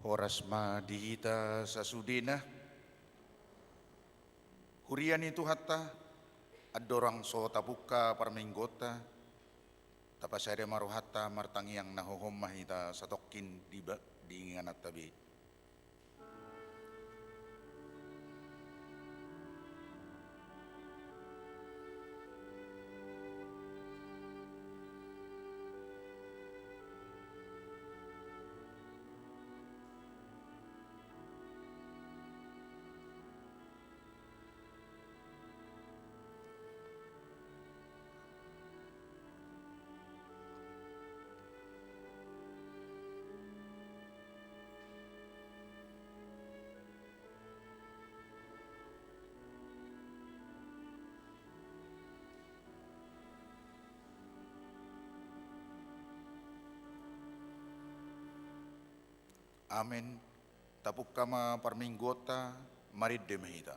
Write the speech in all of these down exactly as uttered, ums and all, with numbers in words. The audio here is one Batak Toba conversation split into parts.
Horas ma di hita sasudena. Huria ni Tuhanta, andorang so tapungka parmingguonta, tapasada ma rohanta, martangiang na hohom ma hita satongkin di ba-, di ingananta be. Amen. Tapungka ma parmingguonta, marende ma hita.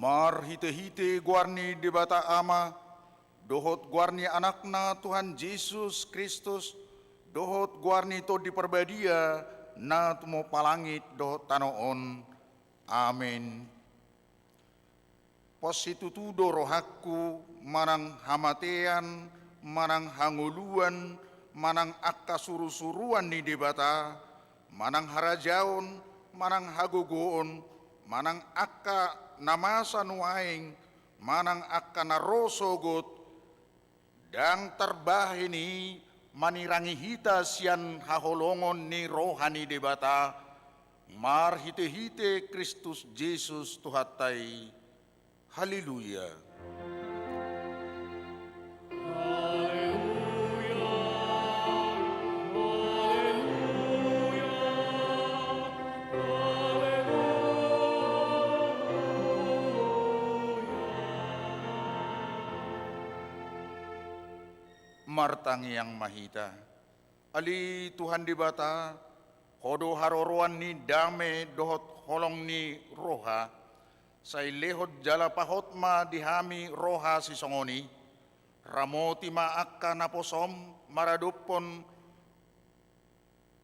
Marhitehite goar ni Debata Ama, dohot goar ni Anakna Tuhan Jesus Kristus, dohot goar ni Tondi Parbadia, na tumompa langit dohot tano on. Amen. Pos situtu do rohangku manang hamatean, manang hangoluan, manang angka surusuruan ni Debata, manang harajaon, manang hagogoon, manang angka na masa nuaeng, manang angka na ro sogot, ndang tarbahen i manirangi hita sian haholongon ni roha ni Debata, marhitehite Kristus Jesus Tuhanta i. Haleluya. Martangiang ma hita. Ale Tuhan Debata, Ho do haroroan ni dame dohot holong ni roha, sai lehon jala pahot ma di hami roha sisongon i, ramoti ma angka naposom maradophon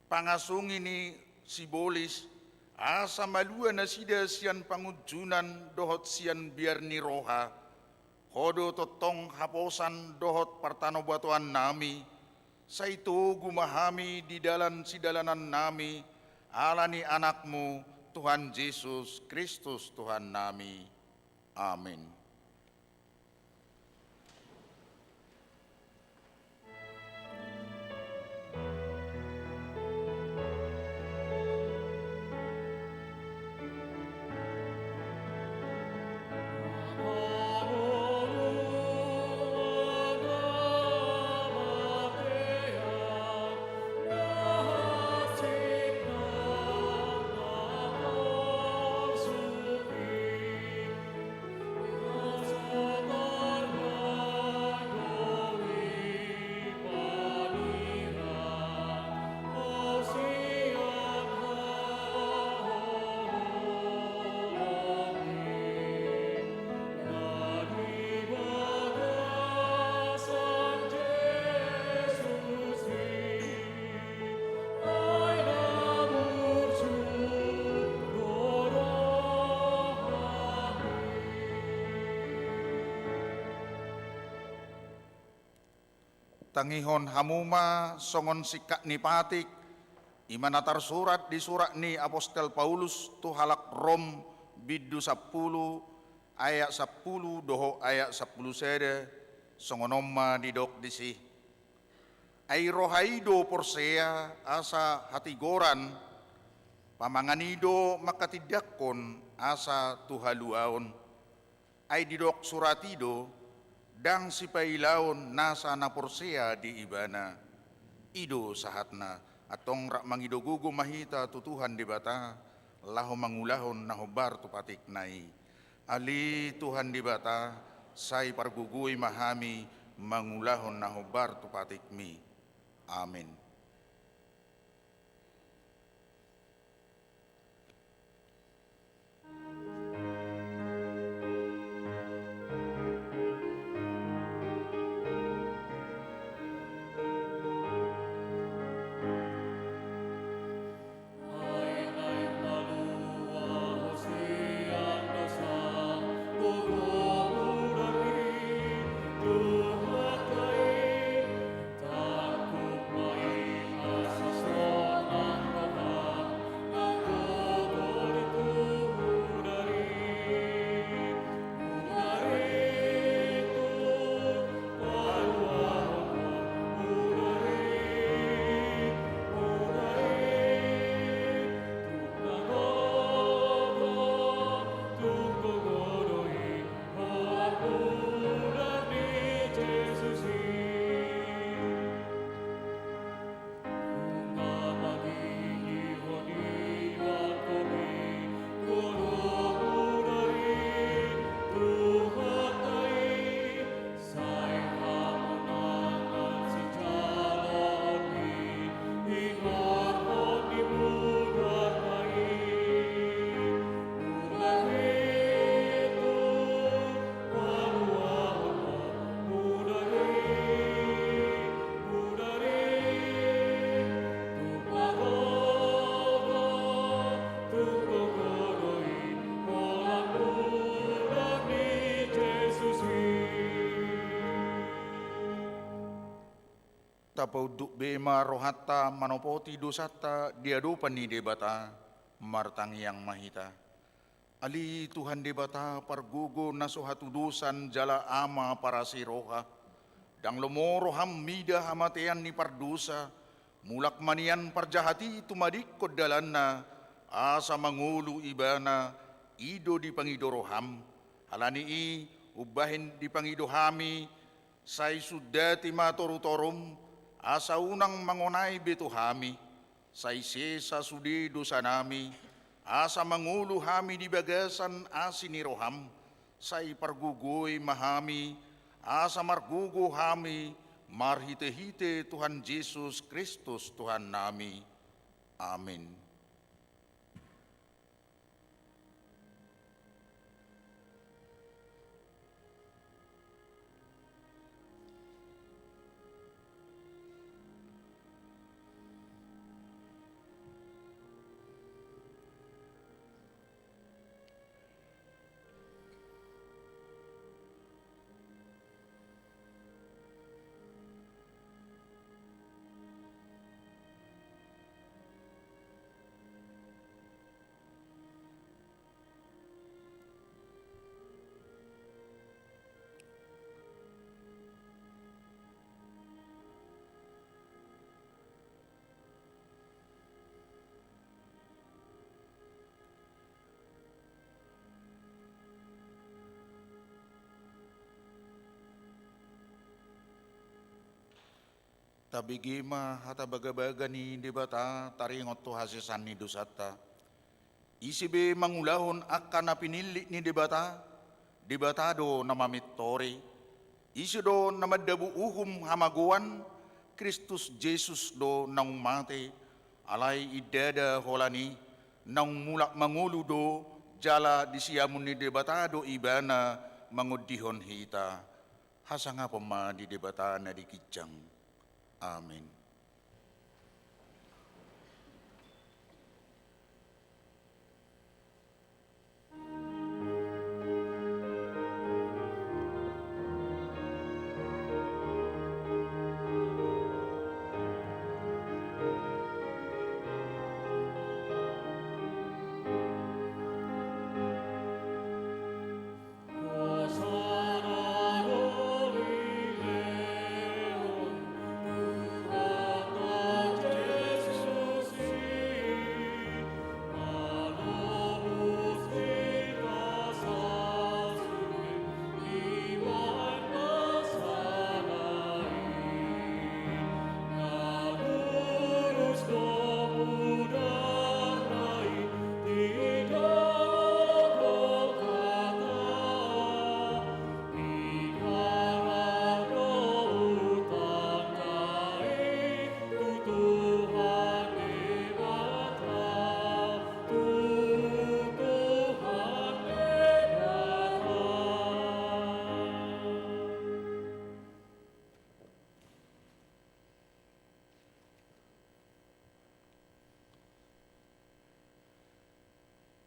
pangasongi ni sibolis, asa malua nasida sian pangunjunan dohot sian biar ni roha. Ho do tongtong haposan dohot partanobatoannami, sai togu ma hami di dalan sidalanannami, Ala ni Anakmu, Tuhan Jesus Kristus, Tuhannami. Amin. Tangihon hamu ma songon singkat ni patik, i ma na tarsurat di surat ni apostel Paulus tu halak Rom, bindu sampulu, ayat sampulu dohot ayat sampulu sada, songon on ma didok disi. Ai roha i do porsea asa hatigoran, pamangan i do manghatindanghon asa tu haluaon. Ai didok surat i do, ndang sipailaon nasa na porsea di ibana. I do sahatna, antong rap mangido gogo ma hita tu Tuhan Debata, laho mangulahon na hombar tu patikna i. Ale Tuhan Debata, sai pargogoi ma hami mangulahon na hombar tu patikmi. Amin. Tapaunduk be ma rohanta manopoti dosanta di adopan ni Debata, martangiang ma hita. Ale Tuhan Debata, pargogo na so hatudosan jala Ama parasi roha. Ndang lomo roham mida hamatean ni pardosa, mulak ma nian parjahat i tumadingkon dalanna, asa mangolu ibana, i do dipangido roham. Ala ni i, umbahen dipangido hami, sai sundati ma torutorum, asa unang mangonai be tu hami. Sai sesa sude dosanami, asa mangolu hami di bagasan asi ni roham, sai pargogoi ma hami, asa margogo hami, marhitehite Tuhan Jesus Kristus Tuhannami. Amin. Tabege ma hata bagabaga ni Debata taringot tu hasesaan ni dosanta. Ise be mangulahon angka na pinillit ni Debata, Debata do na mamintori. Ise do na mandabu uhum hamagoan, Kristus Jesus do naung mate, alai indada holan i, naung mulak mangolu do, jala di siamun ni Debata do ibana mangondihon hita. Hasangapon ma di Debata na di ginjang. Amin.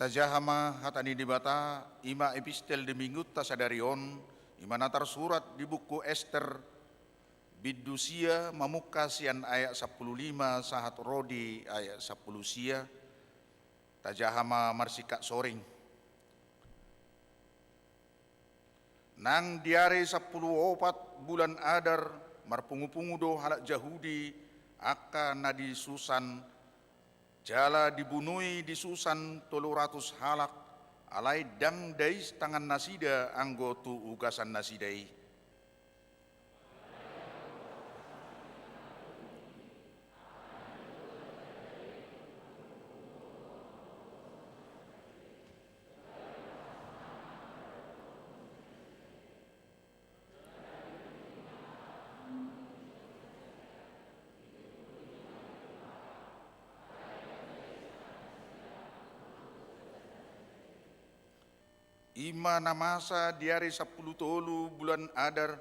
Tajaha ma hata ni Debata, i ma epistel di minggunta sadari on, i ma na tarsurat di buku Ester, bindu sia mamungka sian ayat sampulu lima sahat ro di ayat sampulu sia. Tajaha ma marsingkat soring. Nang di ari sampulu opat bulan Adar, marpungupungu do halak Jahudi, angka na di Susan, jala dibunui di Susan tolu ratus halak, alai ndang dais tangan nasida anggo tu ugasan nasida i. I ma na masa di ari sampulu tolu bulan Adar,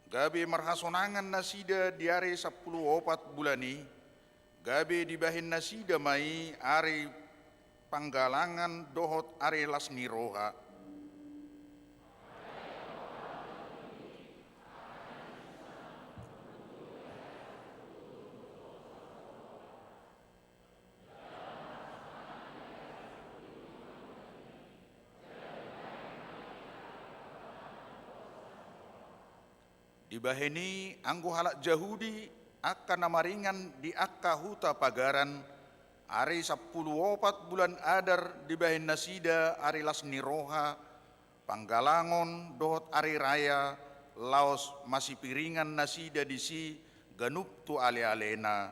gabe marhasonangan nasida di ari sampulu opat bulan i, gabe dibahen nasida ma i ari panggalangan dohot ari las ni roha. Dibahen i anggo halak Jahudi, angka na maringan di angka huta pagaran, ari sampulu opat bulan Adar dibahen nasida ari las ni roha, panggalangon dohot ari raya, laos masipiringan nasida disi ganup tu alealena.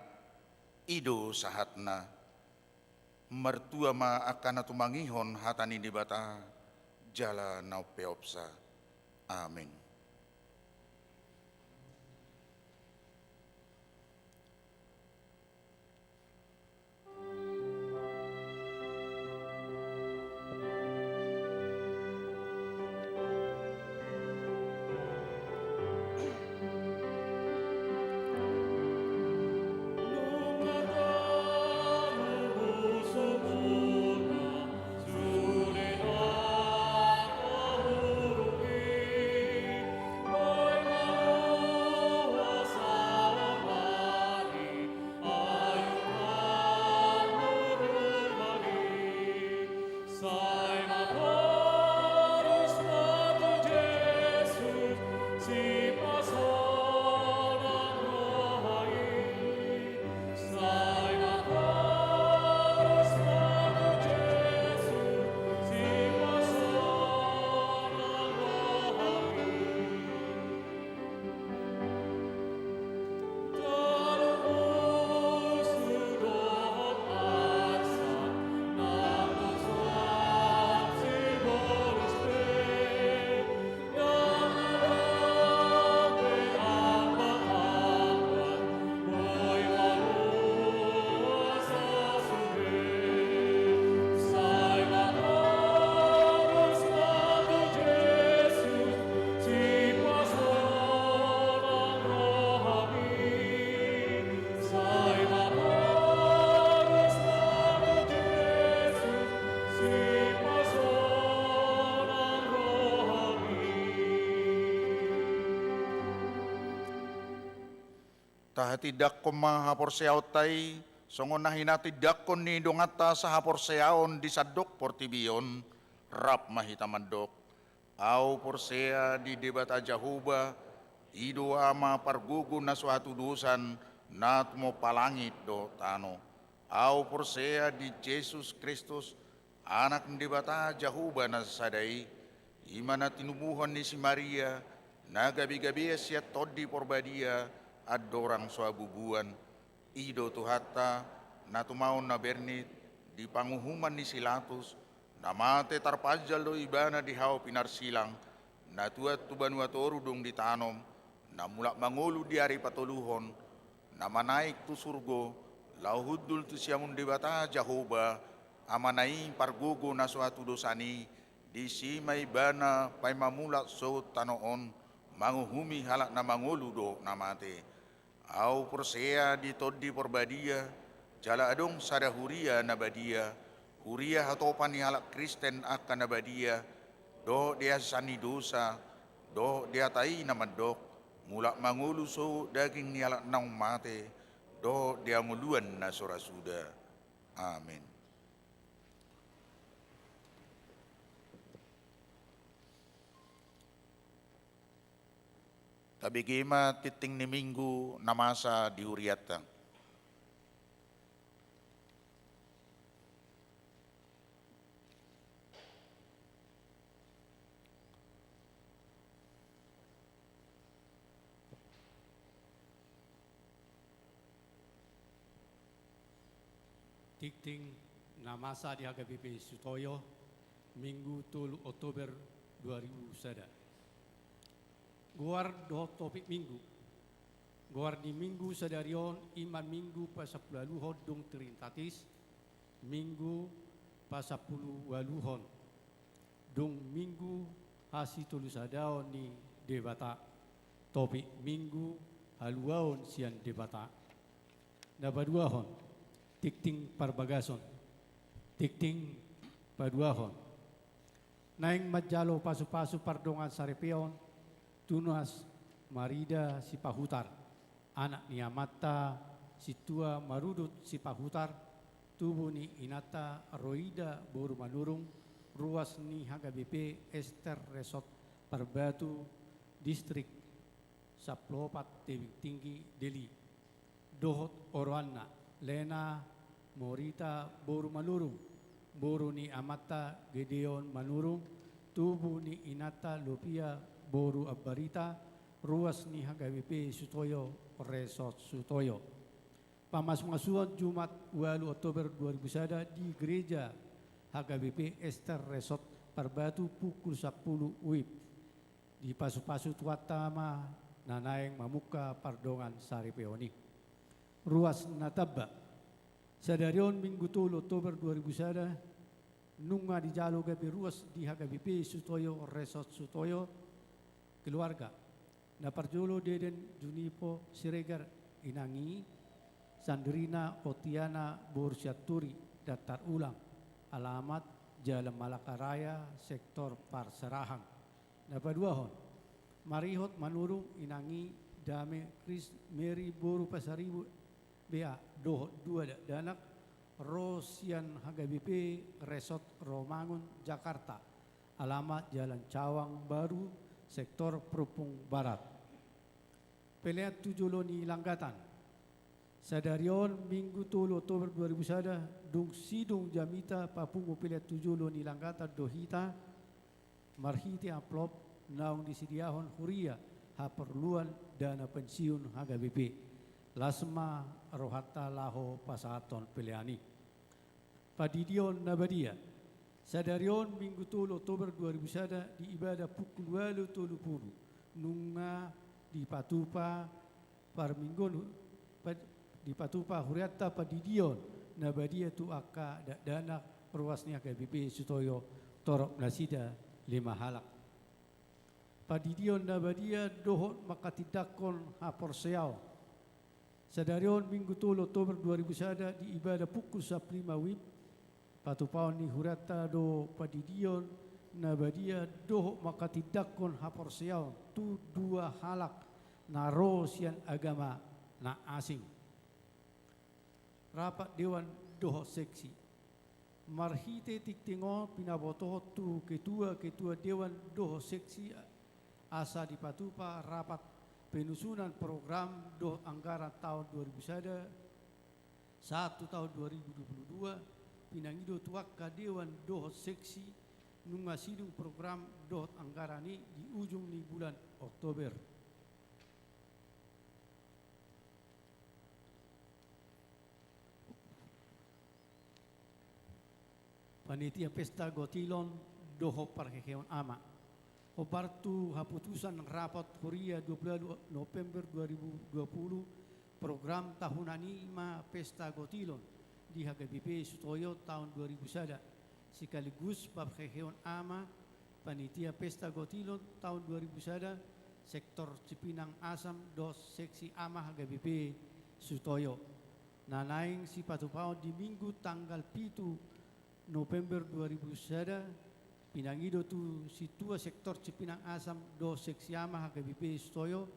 I do sahatna. Martua ma angka na tumangihon hata ni Debata jala na umpeopsa. Amin. Tahatindangkon ma haporseaonta i, songon na hinatindangkon ni donganta sahaporseaon di sandok portibi on, rap ma hita mandok: Ahu porsea di Debata Jahowa, i do Ama pargogo na so hatudosan, na tumompa langit dohot tano. Ahu porsea di Jesus Kristus, Anak ni Debata Jahowa na sada i, i ma na tinubuhon ni si Maria, na gabegabean sian Tondi Porbadia, andorang so habubuan. I do Tuhanta, na tumaon na bernit di panguhuman ni si Latus, na mate tarpanjal do Ibana di hau pinarsilang, na tuat tu banua toru dung ditanom, na mulak mangolu di ari patoluhon, na manaek tu surgo, laho hundul tu siamun Debata Jahowa, Amana i pargogo na so hatudosan i, disi ma Ibana paima mulak sogot tano on, manguhumi halak na mangolu dohot na mate. Ahu porsea di Tondi Porbadia, jala adong sada huria na badia, huria hatopan ni halak Kristen angka na badia, dohot di hasesaan ni dosa, dohot di hata i na mandok: Mulak mangolu sogot daging ni halak naung mate, dohot di hangoluan na so ra suda. Amen. Tabege ma tingting ni Minggu na masa di hurianta. Tingting na masa di H K B P Sutoyo, Minggu tolu Oktober dua ribu sada. Goar dohot topik Minggu. Goar ni Minggu sadari on i ma Minggu pasampuluualuhon dung Trinitatis, Minggu pasampuluualuhon, dung Minggu hasitolusadaon ni Debata. Topik Minggu: Haluaon sian Debata. Na paduahon, tingting parbagason. Tingting paduahon. Naeng manjalo pasupasu pardongansaripeon tu Tunas Marida Sipahutar, anak ni amanta Sintua Marudut Sipahutar, tubu ni inanta Roida boru Manurung, ruas ni H K B P Ester Resort Parbatu, Distrik Sampulu Opat Tebing Tinggi, Deli. Dohot oroanna, Lena Morita boru Manurung, boru ni amanta Gedeon Manurung, tubu ni inanta Lopia boru Ambarita, ruas ni H K B P Sutoyo, Resort Sutoyo. Pamasumasuon Jumat ualu Oktober dua ribu sada di Gereja H K B P Ester Resort Parbatu pukul sampulu wib. Dipasupasu Tuhanta ma na naeng mamungka pardongansaripeon i. Ruas na tamba. Sadari on Minggu tolu Oktober dua ribu sada, nunga dijalo gabe ruas di H K B P Sutoyo, Resort Sutoyo, keluarga. Na parjolo Deden Junipo Siregar, inang i Sandrina Otiana boru Sianturi, daftar ulang, alamat Jalan Malaka Raya, sektor Parserahan. Na paduahon, marihot Manurung, inang i Dame Kris Meri boru Pasaribu, B A, dohot dua dakdanak, ro sian H K B P Resort Romangun, Jakarta, alamat Jalan Cawang Baru, sektor Perumpung Barat. Pelean tu jolo ni langgatan. Sadari on Minggu tolu Oktober dua ribu sada, dung sidung jamita papungu pelean tu jolo ni langgatan do hita, marhite amplop naung disediahon huria haporluan dana pensiun H K B P. Las ma rohanta laho pasahathon pelean i. Pandidion na badia. Sadari on Minggu tolu Oktober dua ribu sada, di ibadah pukul ualu tolu pulu, nunga dipatupa parmingguon, pa-, dipatupa hurianta pandidion na badia tu angka dakdanak ruas ni H K B P Sutoyo, torop nasida lima halak. Pandidion na badia dohot manghatindanghon haporseaon. Sadari on Minggu tolu Oktober dua ribu sada, di ibadah pukul sampulu lima wib, patupaon ni hurianta do pandidion na badia dohot manghatindanghon haporseaon tu dua halak na ro sian agama na asing. Rapat dewan dohot seksi. Marhite tingting on pinabotohon tu ketua-ketua dewan dohot seksi asa dipatupa rapat penyusunan program dohot anggaran taon dua ribu sada sahat tu taon dua ribu dua puluh dua, pinangido tu angka dewan dohot seksi nunga sidung program dohot anggaran i di ujung ni bulan Oktober. Panitia Pesta Gotilon dohot Parheheon Ama. Hombar tu haputusan rapat huria dua puluh November dua ribu dua puluh, program tahunan i ma Pesta Gotilon di H K B P Sutoyo taon dua ribu sada, sekaligus Parheheon Ama, Panitia Pesta Gotilon taon dua ribu sada, Sektor Cipinang Asam dohot Seksi Ama H K B P Sutoyo, na naeng sipatupaon di Minggu tanggal pitu November dua ribu sada, pinangido tu Sintua Sektor Cipinang Asam dohot Seksi Ama H K B P Sutoyo,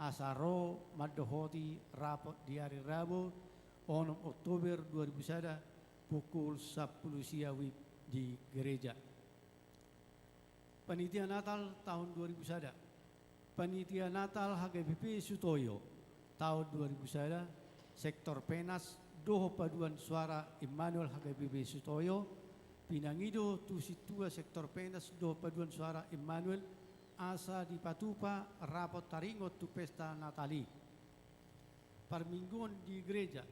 asa ro mandohoti rapot di ari Rabu, onom Oktober dua ribu sada, pukul sampulu sia WIB di gereja. Panitia Natal taon dua ribu sada. Panitia Natal H K B P Sutoyo taon dua ribu sada, Sektor Penas dohot Paduan Suara Immanuel H K B P Sutoyo, pinangido tu Sintua Sektor Penas dohot Paduan Suara Immanuel, asa dipatupa rapot taringot tu pesta Natal i. Parmingguon di gereja.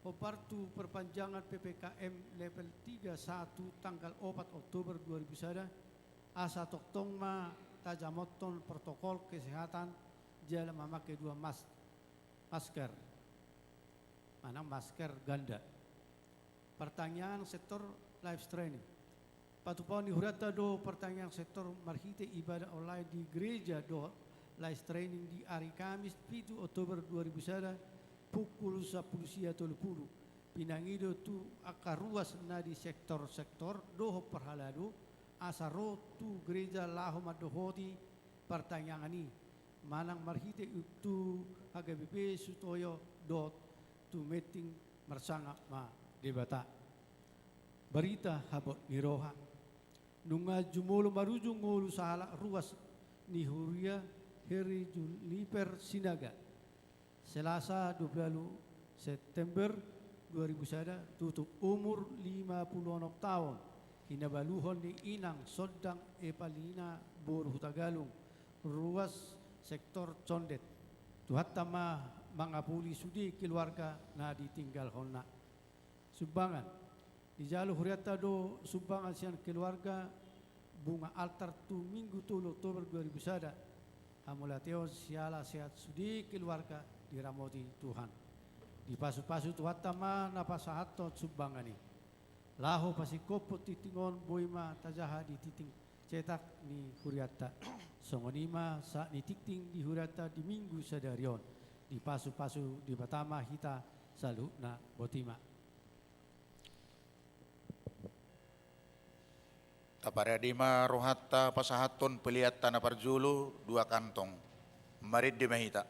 Hombar tu perpanjangan P P K M level tiga satu tanggal opat Oktober dua ribu sada, asa tongtong ma tajamothon protokol kesehatan jala mamake dua mas-, masker, manang masker ganda. Partangiangan sektor live streaming. Patupaon ni hurianta do partangiangan sektor marhite ibadah online di gereja dohot live streaming di ari Kamis pitu Oktober dua ribu sada pukul sampulu sia tolu pulu. Pinangido tu angka ruas na di sektor-sektor dohot parhalado asa ro tu gereja laho mandohoti partangiangan i, manang marhite tu H K B P Sutoyo dohot tu meeting marsangap ma Debata. Barita habot ni roha. Nunga jumolo marujung ngolu sahalak ruas ni huria Heri Juniper Sinaga, Selasa dua puluh September dua ribu sada, tutup umur lima pulu onom taon, hinabaluhon ni inang Sondang Evalina boru Hutagalung, ruas sektor Condet. Tuhanta ma mangapuli sude keluarga na ditinggalhonna. Sumbangan. Dijalo hurianta do sumbangan sian keluarga bunga altar tu Minggu tolu Oktober dua ribu sada. Hamauliateon siala sehat sude keluarga diramoti Tuhan. Dipasupasu Tuhanta ma na pasahathon sumbangan i. Laho pasingkophon tingting on boi ma tajaha di tingting cetak ni hurianta. Songon i ma sahat ni tingting di hurianta di Minggu sadari on. Dipasupasu Debata ma hita saluhutna. Boti ma. Taparade ma rohanta pasahathon peleanta na parjolo dua kantong. Marende ma hita.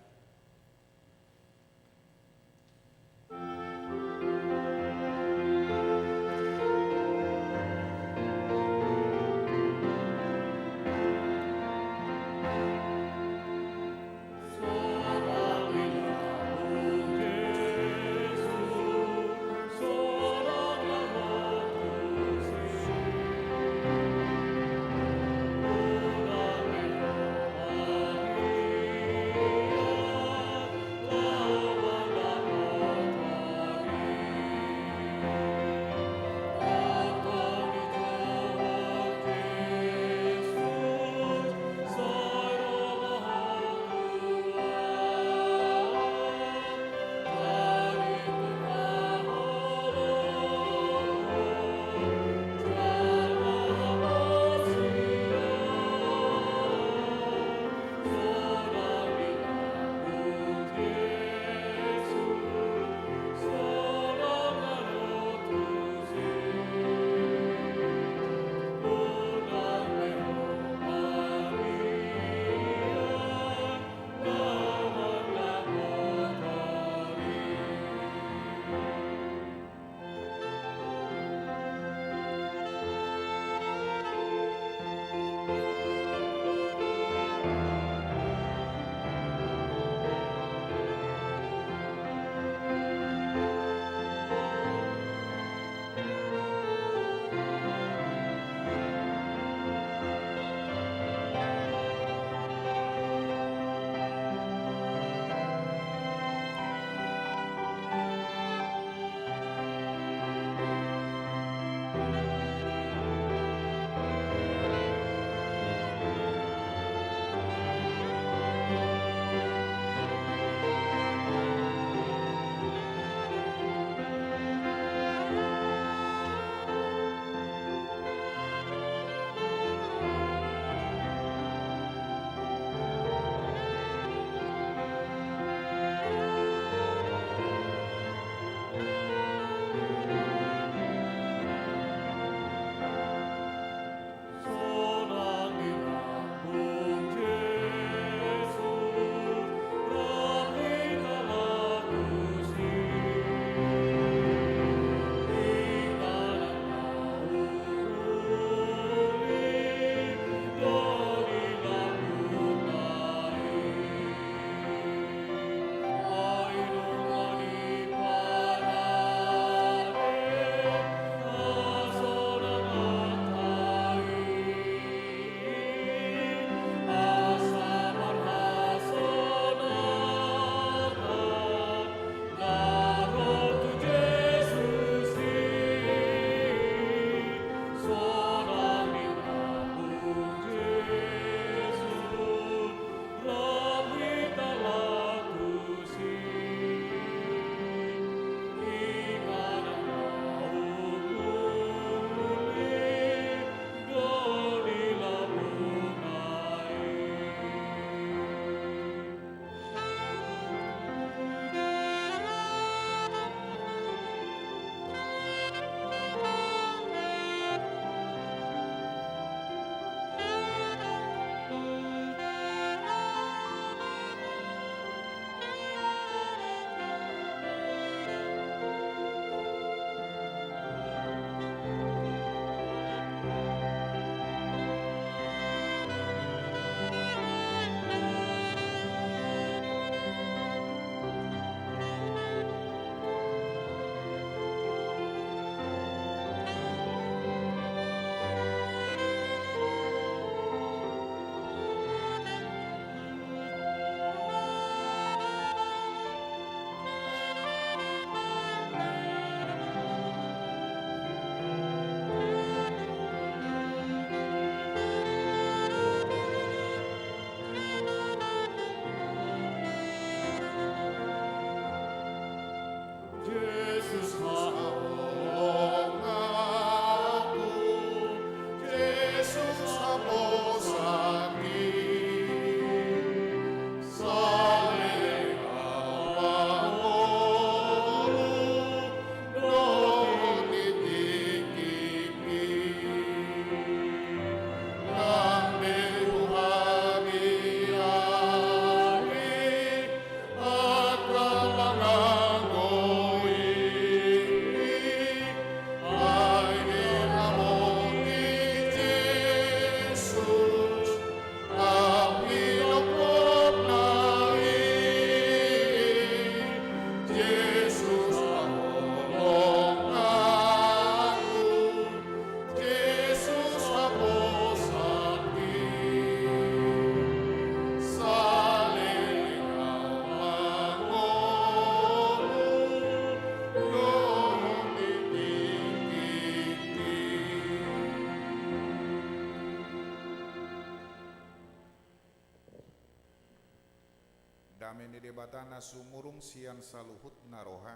Dame ni Debata na sumurung sian saluhutna roha,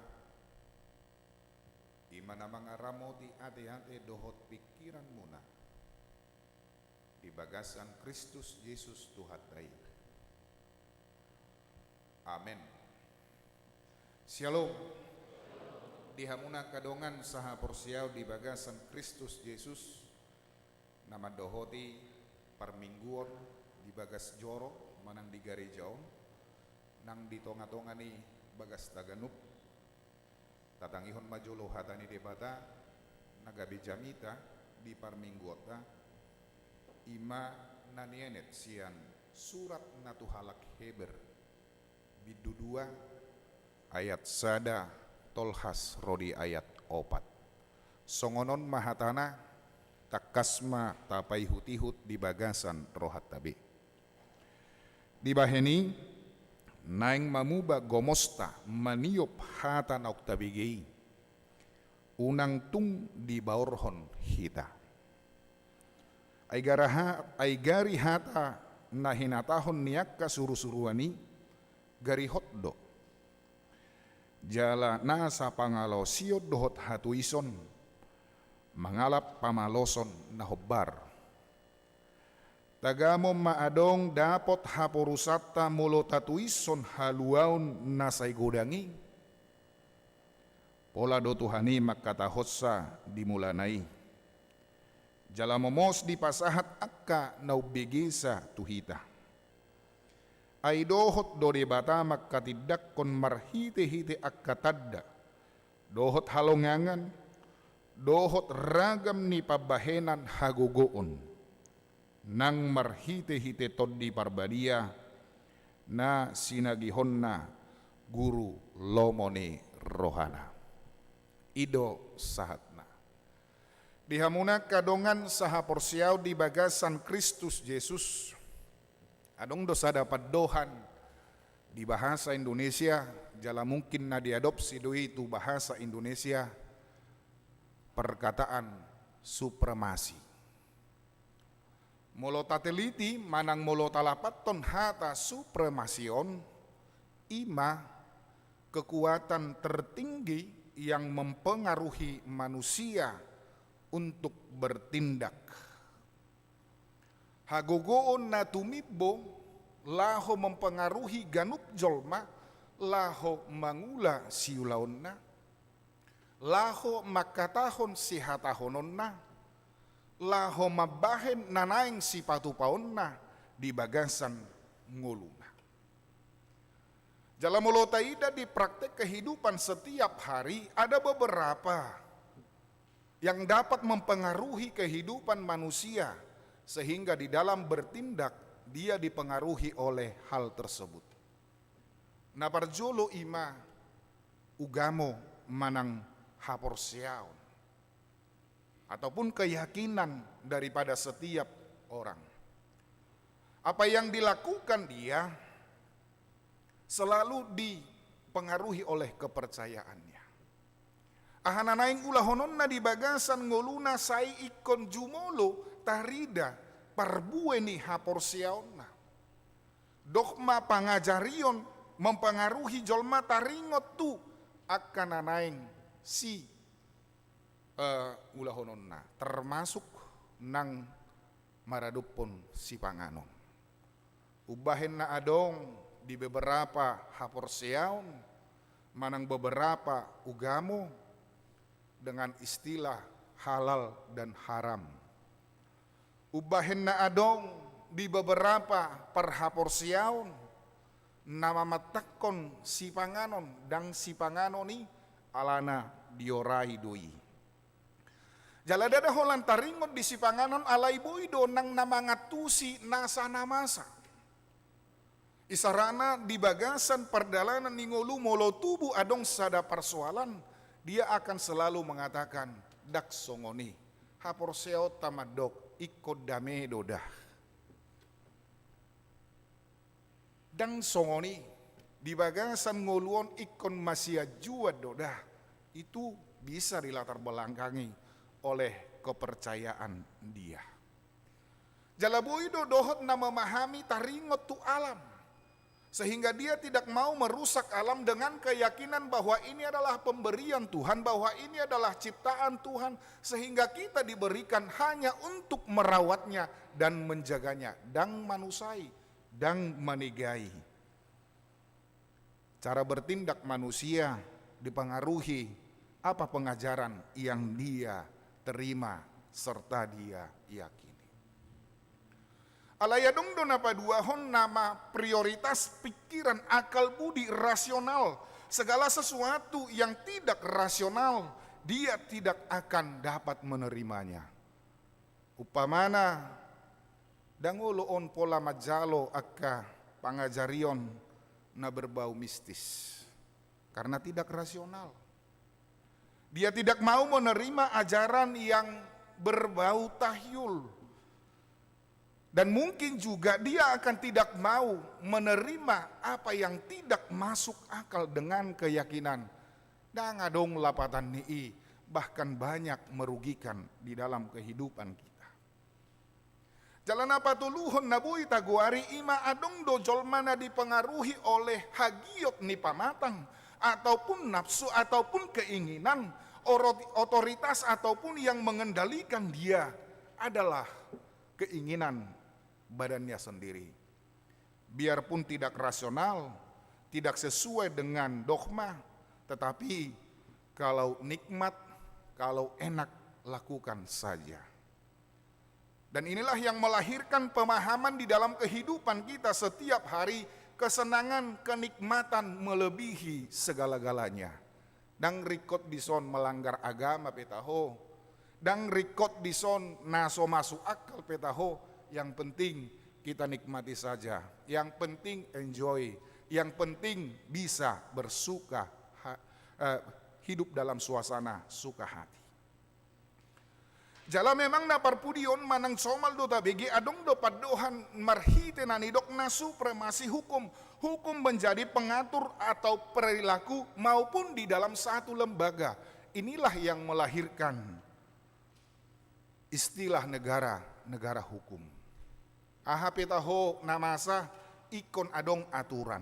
i ma na mangaramoti ateate dohot pingkiranmuna di bagasan Kristus Jesus Tuhanta i. Amen. Syalom. Di hamu angka dongan sahaporseaon di bagasan Kristus Jesus, na mandohoti parmingguon di bagas joro manang di gareja on, nang di tongatonga ni bagasta ganup, tatangihon ma jolo hata ni Debata na gabe jamita di parmingguonta, i ma na nienet sian surat na tu halak Heber, bindu dua, ayat sada tolhas ro di ayat opat. Songon on ma hatana, tangkas ma tapaihutihut di bagasan rohanta be. Dibahen i, naeng mamuba gomosta maniop hata naung tabege i, unang tung dibaorhon hita. Ai gari ha-, ai gari hata na hinatahon ni angka surusuruan i, gari hot do. Jala nasa pangalaosion dohot hatuison, mangalap pamaloson na hombar. Tagamon ma adong dapot haporusanta molo tatuison haluaon na sai godang i. Pola do Tuhan i mangkatahonsa di mulana i. Jala momos dipasahat angka na umbegesa tu hita. Ai dohot do Debata mangkatindangkon marhitehite angka tanda, dohot halongangan, dohot ragam ni pambahenan hagogoon, nang marhitehite Tondi Parbadia na sinagihonna guru lomo ni rohana. I do sahatna. Di hamu angka dongan sahaporseaon di bagasan Kristus Jesus, adong do sada pandohan di bahasa Indonesia, jala mungkin na diadopsi do i tu bahasa Indonesia, perkataan supremasi. Molo tateliti manang molo talapathon hata supremasi on, i ma kekuatan tertinggi yang mempengaruhi manusia untuk bertindak. Hagogoon na tumimbo laho mempengaruhi ganup jolma laho mangula siulaonna, laho mangkatahon sihatahononna, laho mambahen na naeng sipatupaonna di bagasan ngoluna. Jala molo taida di praktek kehidupan setiap hari, ada beberapa yang dapat mempengaruhi kehidupan manusia, sehingga di dalam bertindak dia dipengaruhi oleh hal tersebut. Na parjolo i ma ugamo manang haporseaon, ataupun keyakinan daripada setiap orang. Apa yang dilakukan dia selalu dipengaruhi oleh kepercayaannya. Aha na naeng ulahononna di bagasan ngoluna sai ingkon jumolo tarida parbue ni haporseaonna. Dogma pangajarion mempengaruhi jolma taringot tu angka na naeng si, eh, ulahononna, termasuk nang maradophon sipanganon. Umbahen na adong di beberapa haporseaon manang beberapa ugamo dengan istilah halal dan haram. Umbahen na adong di beberapa parhaporseaon na mamantakkon sipanganon, ndang sipanganon i alana diorai do i. Jala ndada holan taringot di sipanganon, alai boi do nang na mangantusi nasa na masa. Isarana di bagasan pardalanan ni ngolu molo tubu adong sada parsoalan, dia akan selalu mengatakan, "Ndang songon i, haporseaonta mandok ingkon dame do da." Ndang songon i, di bagasan ngolu on ingkon masianjuan do da. Itu bisa dilatar belakangi oleh kepercayaan dia. Jala boi do dohot na memahami taringot tu alam. Sehingga dia tidak mau merusak alam dengan keyakinan bahwa ini adalah pemberian Tuhan, bahwa ini adalah ciptaan Tuhan, sehingga kita diberikan hanya untuk merawatnya dan menjaganya. Ndang manusai, ndang manegai. Cara bertindak manusia dipengaruhi apa pengajaran yang dia terima serta dia yakini. Alai adong do na paduahon na prioritas pikiran, akal budi, rasional. Segala sesuatu yang tidak rasional, dia tidak akan dapat menerimanya. Umpamana, ndang olo on pola manjalo angka pangajarion na berbau mistis, karena tidak rasional. Dia tidak mau menerima ajaran yang berbau tahyul. Dan mungkin juga dia akan tidak mau menerima apa yang tidak masuk akal dengan keyakinan. Ndang adong lapatan ni i, bahkan banyak merugikan di dalam kehidupan kita. Jala na patoluhon na boi tagoari i ma adong do jolma na dipengaruhi oleh hagiot ni pamatang, ataupun nafsu, ataupun keinginan, orot-, otoritas, ataupun yang mengendalikan dia adalah keinginan badannya sendiri. Biarpun tidak rasional, tidak sesuai dengan dogma, tetapi kalau nikmat, kalau enak, lakukan saja. Dan inilah yang melahirkan pemahaman di dalam kehidupan kita setiap hari, kesenangan, kenikmatan melebihi segala-galanya. Ndang ringkot dison melanggar agama pe taho. Ndang ringkot dison na so masuk akal pe taho. Yang penting kita nikmati saja. Yang penting enjoy. Yang penting bisa bersuka ha-, eh, hidup dalam suasana suka hati. Jala memang na parpudi on manang somal do tabege, adong do pandohan marhite na nidokna supremasi hukum. Hukum menjadi pengatur atau perilaku maupun di dalam satu lembaga. Inilah yang melahirkan istilah negara, negara hukum. Aha pe taho na masa, ingkon adong aturan,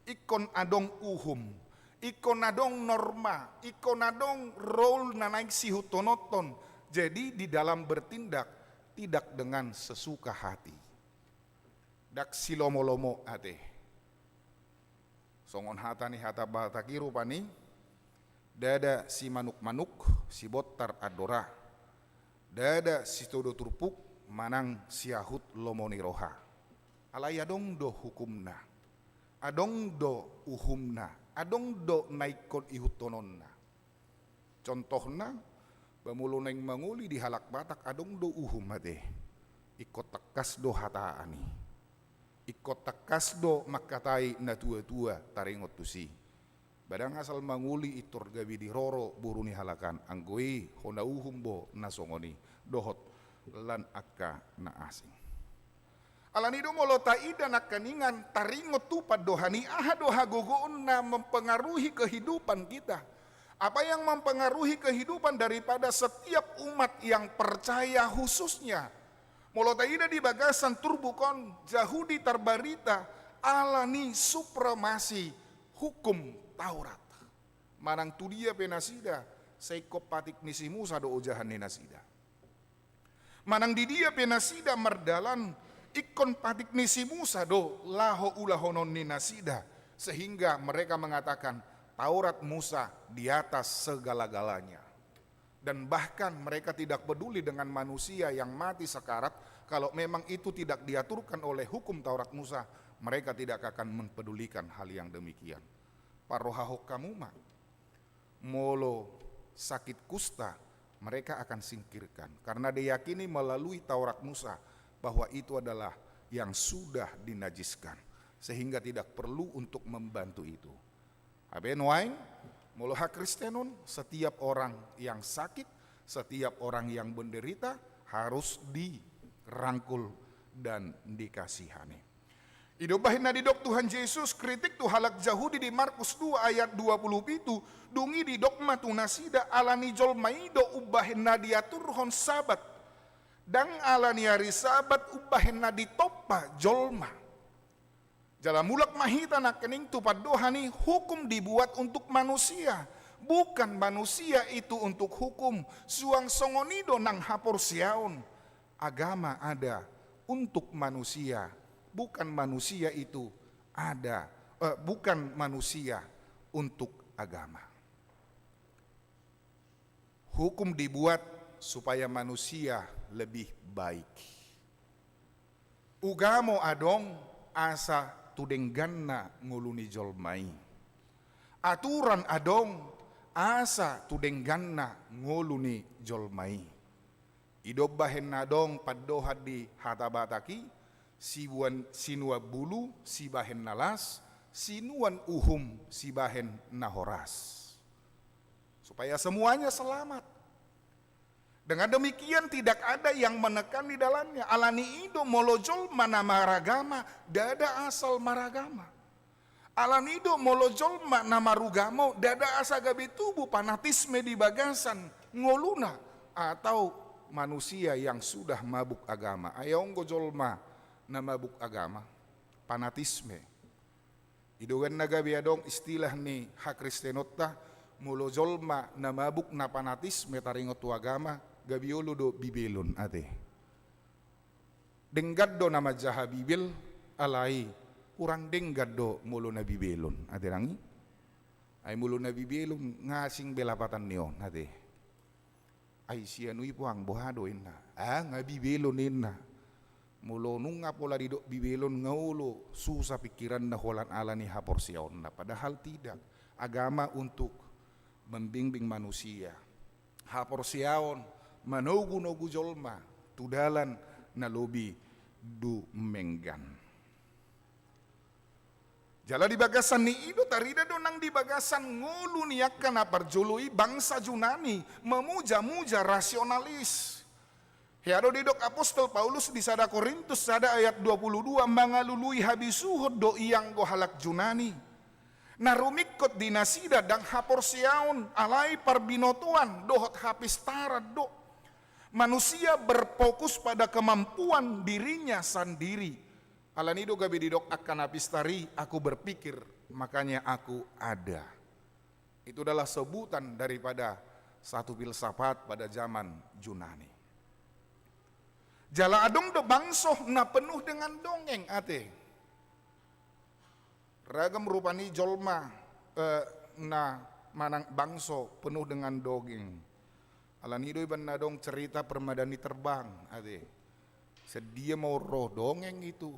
ingkon adong uhum, ingkon adong norma, ingkon adong rule na naeng siihuthonothon. Jadi di dalam bertindak tidak dengan sesuka hati. Ndang silomolomo ate. Songon hata ni hata Batak i rupani, ndada simanukmanuk, sibontar andora, ndada sitodo turpuk, manang siahut lomo ni roha. Alai adong do hukumna, adong do uhumna, adong do na ingkon ihuthononna. Contohna, ba molo naeng mangoli di halak Batak adong do uhum ate. Ingkon tangkas do hataan i. Ingkon tangkas do mangkatai natuatua taringot tusi. Ba ndang asal mangoli intor gabe diroro boru ni halak an, anggo i hona uhum do na songon i dohot lan angka na asing. Alani do molo taida nangkaningan taringot tu pandohan i, aha do hagogoon na mempengaruhi kehidupan kita? Apa yang mempengaruhi kehidupan daripada setiap umat yang percaya khususnya? Molo taida di bagasan turpuk on, Jahudi tarbarita alani supremasi hukum Taurat. Manang tudia pe nasida, sai ingkon patik ni si Musa do ojahan ni nasida. Manang didia pe nasida mardalan, ingkon patik ni si Musa do laho ulahonon ni nasida, sehingga mereka mengatakan, "Taurat Musa di atas segala-galanya." Dan bahkan mereka tidak peduli dengan manusia yang mati sekarat, kalau memang itu tidak diaturkan oleh hukum Taurat Musa, mereka tidak akan mempedulikan hal yang demikian. Parrohahon hamu ma, molo sakit kusta, mereka akan singkirkan. Karena diyakini melalui Taurat Musa bahwa itu adalah yang sudah dinajiskan, sehingga tidak perlu untuk membantu itu. Hape nuaeng, molo hakristenon, setiap orang yang sakit, setiap orang yang menderita harus dirangkul dan dikasihani. I do umbahen na didok Tuhan Jesus, kritik tu halak Jahudi di Markus dua ayat dua puluh pitu, dung i didok ma tu nasida, alani jolma i do umbahen na diaturhon Sabat. Ndang alani ari Sabat umbahen na ditompa jolma. Jala mulak ma hita nangkining tu pandohan i, hukum dibuat untuk manusia, bukan manusia itu untuk hukum. Suang songon i do nang haporseaon. Agama ada untuk manusia, bukan manusia itu ada, eh, bukan manusia untuk agama. Hukum dibuat supaya manusia lebih baik. Ugamo adong asa tu dengganna ngolu ni jolma i. Aturan adong asa tu dengganna ngolu ni jolma i. I do bahen na adong pandohan di hata Batak i, sibuan, sinuan bulu sibahen na las, sinuan uhum sibahen na horas. Supaya semuanya selamat. Dengan demikian, tidak ada yang menekan di dalamnya. Alani i do molo jolma na maragama, ndada asal maragama. Alani i do molo jolma na marugamo, ndada asa gabe tubu fanatisme di bagasan ngoluna, atau manusia yang sudah mabuk agama. Ai adong do jolma na mabuk agama, fanatisme. I do umbahen na gabe adong istilah ni hakristenonta, molo jolma na mabuk na fanatisme taringot tu agama, gabe olo do bibelon ate. Denggan do na manjaha Bibel, alai hurang denggan do molo na bibelon ate, dang i? Ai molo na bibelon nga asing be lapatan ni on ate. Ai sian ui puang boha do inna. Ah, nga bibelon inna. Molo nunga pola didok bibelon nga olo susa pikiranna holan ala ni haporseaonna. Padahal tidak. Agama untuk membimbing manusia. Haporseaon manogunogu jolma tu dalan na lobi dumenggan. Jala di bagasan ni i do tarida do nang di bagasan ngolu ni angka na parjolo i bangsa Junani, memuja-muja, rasionalis. Hea do didok apostel Paulus di sada Korintus sada ayat dua puluh dua, mangalului habisuhon do i anggo halak Junani. Na rumingkot di nasida ndang haporseaon, alai parbinotoan dohot hapistaran do. Manusia berfokus pada kemampuan dirinya sandiri. Alani i do gabe didok angka na pistar i, aku berpikir, makanya aku ada. Itu adalah sebutan daripada satu filsafat pada zaman Junani. Jala adong do bangso na penuh dengan dongeng ate. Ragam rupani jolma, eh, na manang bangso penuh dengan dongeng. Alani i do umbahen na adong cerita permadani terbang ate. Sadia ma on ro dongeng itu.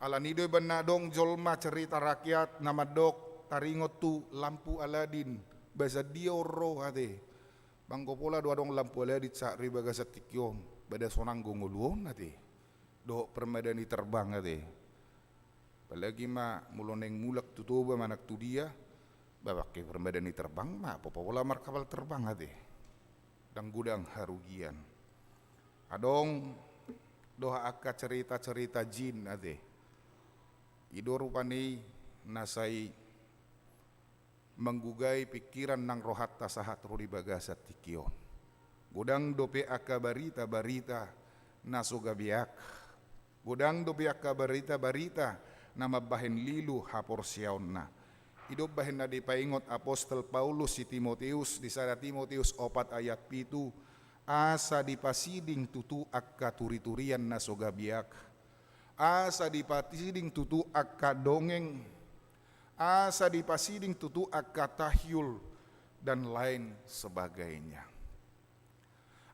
Alani i do umbahen na adong jolma cerita rakyat na mandok taringot tu lampu Aladin. Ba sadia on ro ate. Ba anggo pola do adong lampu Aladin sahat ro di bagasan tingki on. Ba ndada sonang do ngolu on ate. Dohot permadani terbang ate. Apalagi ma molo naeng mulak tu Toba manang tu dia, ba pake permadani terbang ma, pola markapal terbang ate. Ndang godang harugian. Adong dohot angka cerita-cerita jin ate. I do rupani na sai manggugai pikiran nang rohanta sahat ro di bagasan tingki on. Godang dope angka barita-barita na so gabeak. Godang dope angka barita-barita na mambahen lilu haporseaonna. I do umbahen na dipaingot apostel Paulus si Timoteus di sada Timoteus opat ayat pitu, asa dipasiding tutu angka turiturian na so gabeak. Asa dipasiding tutu angka dongeng. Asa dipasiding tutu angka tahyul dan lain sebagainya.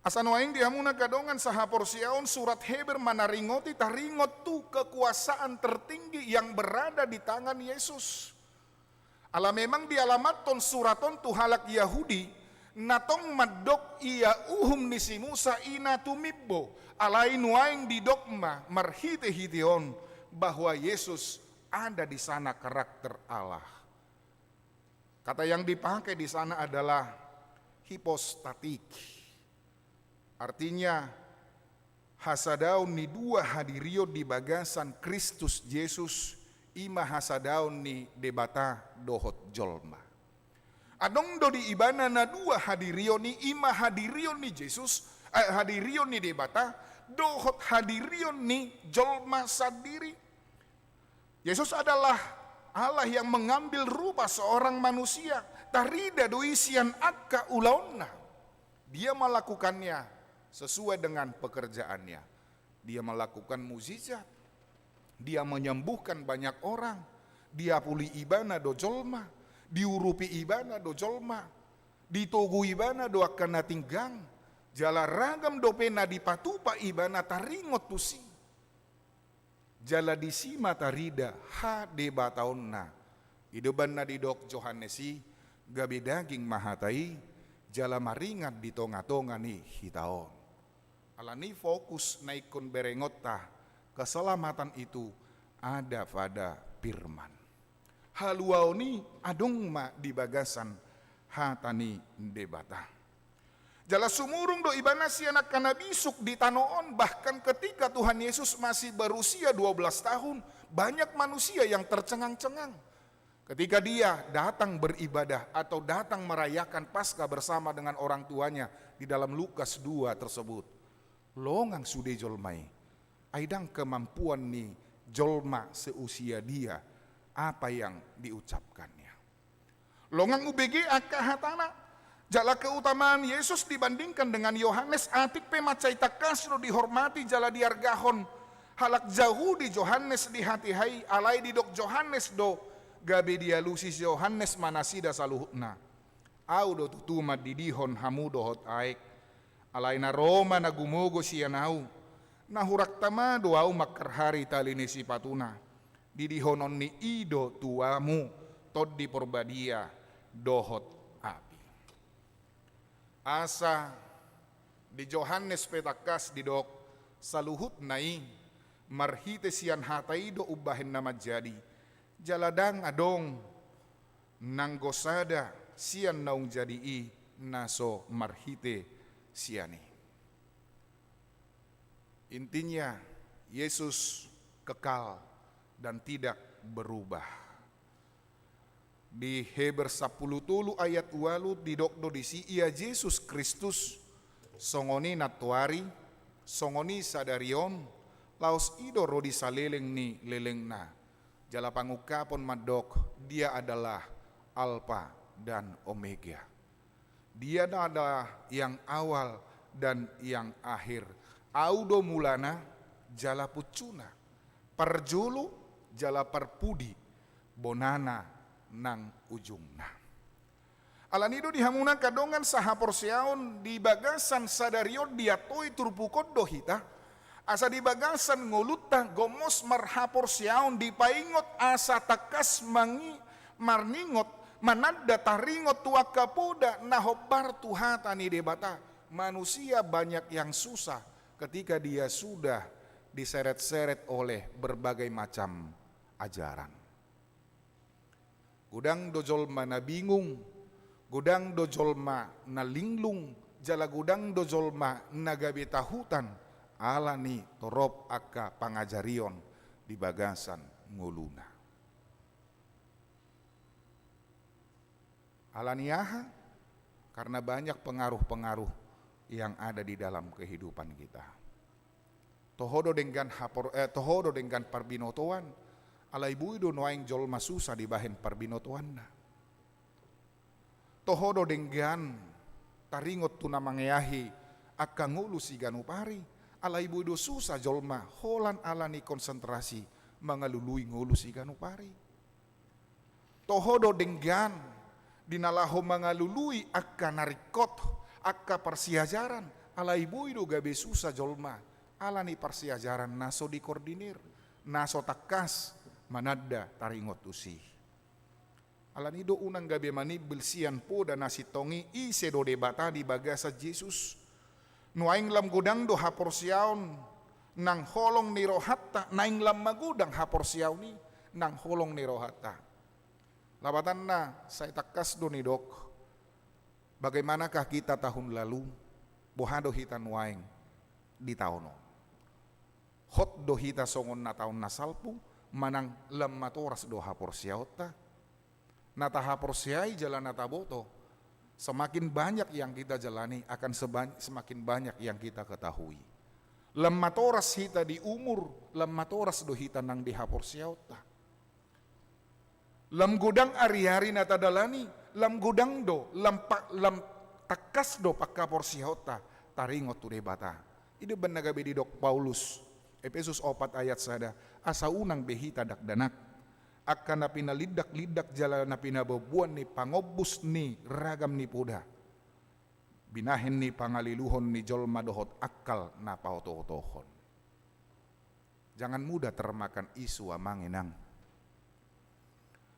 Asa nuaeng di hamu na angka dongan sahaporseaon, surat Heber manaringoti taringot tu kekuasaan tertinggi yang berada di tangan Yesus. Ala memang dialamathon surat on tu halak Yahudi, na tong mandok ia uhum ni si Musa i na tumimbo, alai nuaeng didok ma marhitehite on bahwa Yesus ada di sana karakter Allah. Kata yang dipakai di sana adalah hipostatik. Artinya, hasadaon ni dua hadirion di bagasan Kristus Jesus, i ma hasadaon ni Debata dohot jolma. Adong do di ibana na dua hadirion i, i ma hadirion ni Jesus, eh, hadirion ni Debata, dohot hadirion ni jolma sandiri. Yesus adalah Allah yang mengambil rupa seorang manusia. Tarida do i sian angka ulaonna. Dia melakukannya sesuai dengan pekerjaannya. Dia melakukan mujizat. Dia menyembuhkan banyak orang. Diapuli ibana do jolma. Diurupi ibana do jolma. Ditogu ibana do angka na tinggang. Jala ragam dope na dipatupa ibana taringot tusi. Jala disi ma tarida hadebataonna. I do umbahen na didok Johannes i, gabe daging ma hata i, jala maringan di tonga-tonga ni hita on. Alani fokus na ingkon berengonta, keselamatan itu ada pada firman. Haluaon i adong ma di bagasan hata ni Debata. Jala sumurung do ibana sian angka na bisuk di tano on, bahkan ketika Tuhan Yesus masih berusia dua belas tahun, banyak manusia yang tercengang-cengang. Ketika dia datang beribadah atau datang merayakan Paskah bersama dengan orang tuanya di dalam Lukas dua tersebut, longang sude jolma i. Ai ndang kemampuan ni jolma seusia dia apa yang diucapkannya. Longang ubege angka hatana. Jala keutamaan Yesus dibandingkan dengan Yohanes, atik pe mansai tangkas do dihormati jala diargahon halak Jahudi Johannes di hatiha i, alai didok Johannes do, gabe dialusi Johannes ma nasida saluhutna. Ahu do tutu mandidihon hamu dohot aek. Alai na ro ma na gumogo sian ahu. Na hurang tama do ahu mangkarhari tali ni sipatuna. Didihononni i do tu hamu Tondi Porbadia dohot api. Asa di Johannes pe tangkas didok, saluhutna i marhite sian hata i do umbahen na manjadi. Jala ndang adong nanggo sada sian naung jadi i na so marhite sian i. Intinya, Yesus kekal dan tidak berubah. Di Heber sampulu tolu ayat ualu didok do disi, ia Jesus Kristus, songon i nantoari, songon i sadari on, laos i do ro di saleleng ni lelengna. Jala pangungkapon mandok, Dia adalah Alfa dan Omega. Dia adalah yang awal dan yang akhir. Ahu do mulana jala puncuna, parjolo jala parpudi, bonana nang ujungna. Alani do di hamu angka dongan sahaporseaon, di bagasan sadari on diantoi turpuk on do hita, asa di bagasan ngolunta gomos marhaporseaon dipaingot asa tangkas mangi-, marningot, mananda taringot tu angka poda na hombar tu hata ni Debata. Manusia banyak yang susah ketika dia sudah diseret-seret oleh berbagai macam ajaran. Godang do jolma na bingung, godang do jolma na linglung, jala godang do jolma na gabe tahutan, alani torop angka pangajarion di bagasan ngoluna. Alani aha? Karena banyak pengaruh-pengaruh yang ada di dalam kehidupan kita. Toho do denggan hapor-, eh, toho do denggan parbinotoan, alai boi do nuaeng jolma susa dibahen parbinotoanna. Toho do denggan taringot tu na mangeahi angka ngolu siganup ari, alai boi do susa jolma holan alani konsentrasi mangalului ngolu siganup ari. Toho do denggan di na laho mangalului angka na ringkot, angka parsiajaran, alai boi do gabe susa jolma, alani parsiajaran na so dikoordinir, na so tangkas mananda taringot tusi. Alani do unang gabe manimbil sian poda na sintong i, ise do Debata di bagasan Jesus. Nuaeng lam godang do haporseaon nang holong ni rohanta, naeng lam magodang haporseaon i nang holong ni rohanta. Lapatanna sai tangkas do nidok, bagaimanakah kita tahun lalu, boha do hita nuaeng di taon on. Hot do hita songon na taon na salpu, manang lam matoras do haporseaonta. Na tahaporseai jala na taboto, semakin banyak yang kita jalani, akan seba-, semakin banyak yang kita ketahui. Lam matoras hita di umur, lam matoras do hita nang di haporseaonta. Lam godang ari-ari na tadalani, lam godang do, lam, pa, lam tangkas do panghaporseaonta taringot tu Debata. I do umbahen na gabe didok Paulus, Epesus opat ayat sada, asa unang be hita dakdanak, angka na pinalindak-lindak jala na pinaboan-boan ni pangombus ni ragam ni poda, binahen ni pangaliluhon ni jolma dohot angkal na paoto-otohon. Jangan mudah termakan isu, amang inang.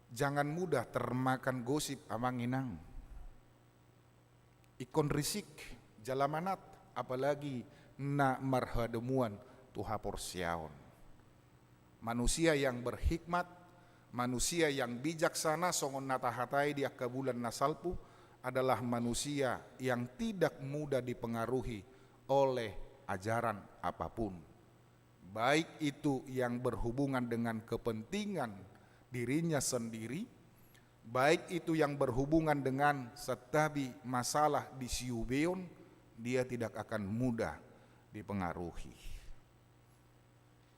Jangan mudah termakan gosip, amang inang. Ingkon risik jala manat, apalagi na marhadomuan tu haporseaon. Manusia yang berhikmat, manusia yang bijaksana, songon na tahatai di angka bulan na salpu, adalah manusia yang tidak mudah dipengaruhi oleh ajaran apapun. Baik itu yang berhubungan dengan kepentingan dirinya sendiri, baik itu yang berhubungan dengan santabi masalah di siubeon, dia tidak akan mudah dipengaruhi.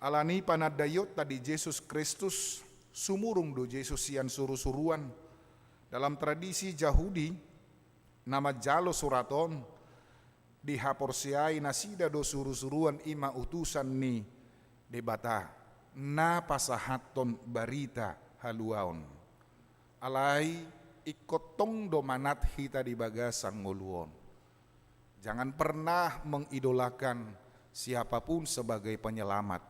Alani panandaionta di Jesus Kristus, sumurung do Jesus sian surusuruan. Dalam tradisi Jahudi, na manjalo surat on, dihaporseai nasida do surusuruan i ma utusan ni Debata, na pasahathon barita haluaon. Alai ingkon tong do manat hita di bagasan ngolu on. Jangan pernah mengidolakan siapapun sebagai penyelamat.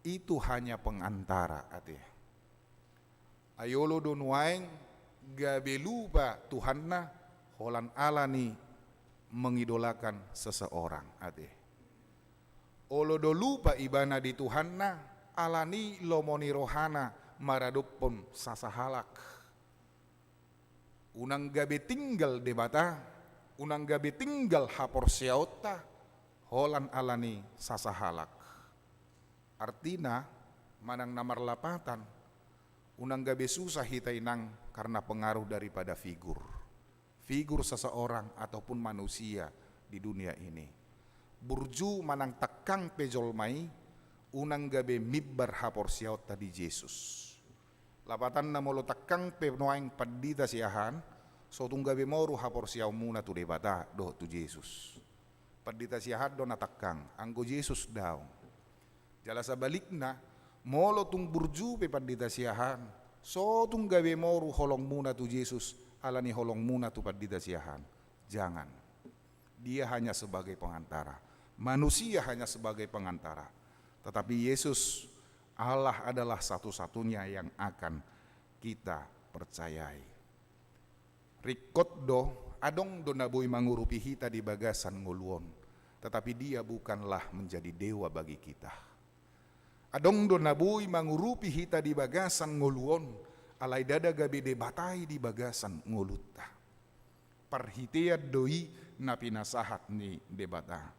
Itu hanya pengantara, ate. Ai olo do nuaeng gabe lupa Tuhanna holan alani mengidolakan seseorang, ate. Olo do lupa ibana di Tuhanna alani lomo ni rohana maradophon sasahalak. Unang gabe tinggal Debata, unang gabe tinggal haporseaonta holan alani sasahalak. Artina, manang na marlapatan, unang gabe susah hita inang karena pengaruh daripada figur. Figur seseorang ataupun manusia di dunia ini. Burju manang tangkang pe jolma i, unang gabe mimbar haporseaonta di Jesus. Lapatanna molo tangkang pe nuaeng pandita Siahaan, so tung gabe moru haporseaonmuna tu Debata dohot tu Jesus. Pandita Siahaan do na tangkang, anggo Jesus daong. Jala sabalikna, molo tung burju pe pandita Siahaan, so tung gabe moru holongmuna tu Jesus, alani holongmuna tu pandita Siahaan. Jangan. Dia hanya sebagai pengantara. Manusia hanya sebagai pengantara. Tetapi Yesus, Allah adalah satu-satunya yang akan kita percayai. Ringkot do, adong do na boi mangurupi hita di bagasan ngolu on, tetapi dia bukanlah menjadi dewa bagi kita. Adong do na boi mangurupi hita di bagasan ngolu on, alai ndada gabe Debata i di bagasan ngolunta. Parhitean do i na pinasahat ni Debata.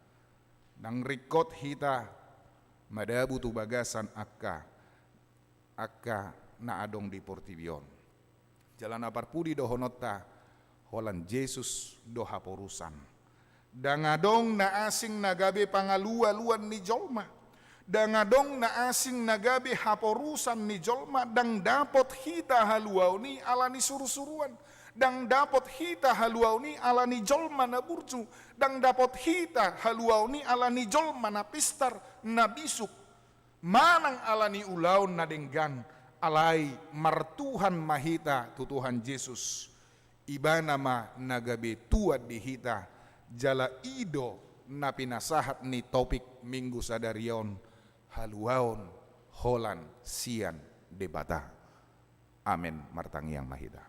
Ndang ringkot hita madabu tu bagasan angka, angka na adong di portibi on. Jala na parpudi dohononta, holan Jesus do haporusan. Ndang adong na asing na gabe pangalualuan ni jolma. Ndang adong na asing na gabe haporusan ni jolma, ndang dapot hita haluaon i alani surusuruan. Ndang dapot hita haluaon i alani jolma na burju. Ndang dapot hita haluaon i alani jolma na pistar, na bisuk. Manang alani ulaon na denggan, alai martuhan ma hita tu Tuhan Jesus. Ibana ma na gabe tuan di hita, jala i do na pinasahat ni topik Minggu sadari on, haluaon holan sian Debata. Amen. Martangiang ma hita.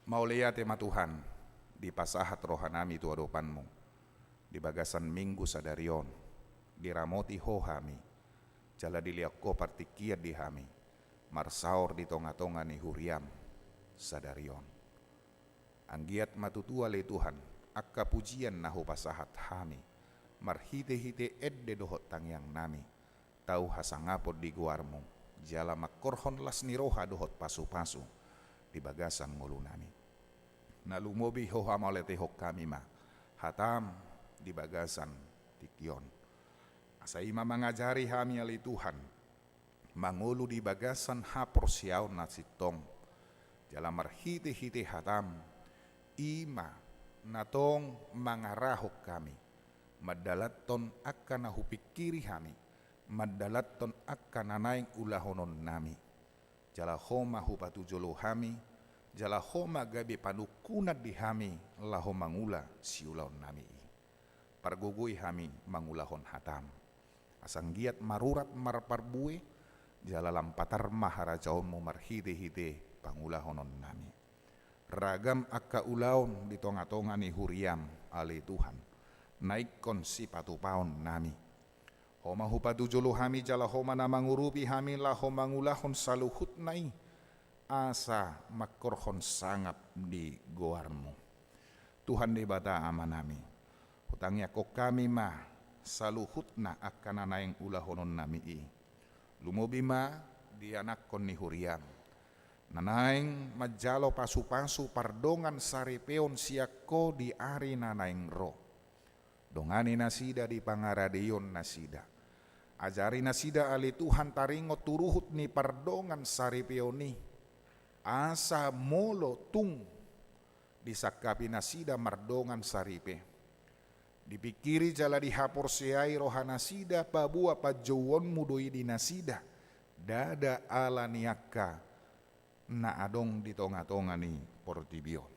Mauliate ma Tuhan, dipasahat rohanami tu adopanMu. Di bagasan Minggu sadari on, diramoti Ho hami, jala dilehon Ho partingkian di hami, marsaor di tongatonga ni huriaM sadari on. Anggiat ma tutu ale Tuhan, angka pujian na hupasahat hami, marhitehite ende dohot tangiangnami, tau hasangapon di goarMu, jala mangkorhon las ni roha dohot pasupasu di bagasan ngolunami. Na lumobi Ho hamauliatehon hami ma hataM di bagasan tingki on. Asa i ma mangajari hami ale Tuhan, mangolu di bagasan haporseaon na sintong, jala marhitehite hataM, i ma na tong mangarahon hami mandalanhon angka na hupingkiri hami, mandalanhon angka na naeng ulahononnami. Jala Ho ma hupatujolo hami, jala Ho ma gabe panungkunan di hami laho mangula siulaonnami i. Pargogoi hami mangulahon hataM, asa anggiat marurat marparbue, jala lam patar ma harajaonMu marhitehite pangulahononnami. Ragam angka ulaon di tongatonga ni huriaM, ale Tuhan, na ingkon sipatupaonnami. Ho ma hupatujolo hami jala Ho ma na mangurupi hami laho mangulahon saluhutna i, asa mangkorhon sangap di goarMu. Tuhan Debata Amanami, hutangiangkon hami ma saluhutna angka na naeng ulahononnami i. Lumobi ma di anakkon ni huriaM, na naeng manjalo pasupasu pardongan saripeon sian Ho di ari na naeng ro. Dongani nasida di pangaradeion nasida. Ajari nasida ale Tuhan taringot tu ruhut ni pardongan saripeon i. Asa molo tung disangkapi nasida mardongan saripe, dipingkiri jala dihaporseai roha nasida, paboa panjouonMu do i di nasida, ndada ala ni angka na adong di tongatonga ni portibi on.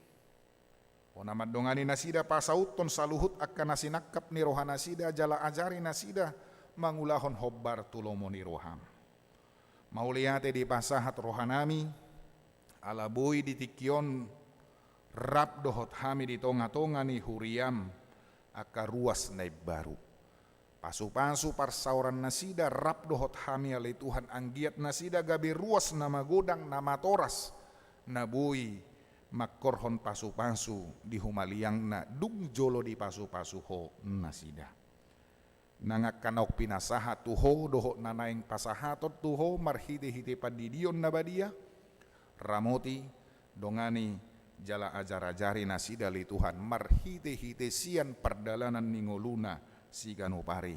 Ho na mandongani nasida pasauthon saluhut angka na sinangkap ni roha nasida jala ajari nasida mangulahon hombar tu lomo ni rohaM. Mauliate dipasahat rohanami, ala boi di tingki on rap dohot hami di tongatonga ni huriaM angka ruas na imbaru. Pasupasu parsaoran nasida rap dohot hami ale Tuhan, anggiat nasida gabe ruas na magodang na matoras, na boi mangkorhon pasupasu di humaliangna dung jolo dipasupasu Ho nasida. Nang angka naung pinasahat tu Ho dohot na naeng pasahaton tu Ho marhitehite pandidion na badia, ramoti, dongani jala ajarajari nasida ale Tuhan marhitehite sian pardalanan ni ngoluna siganup ari,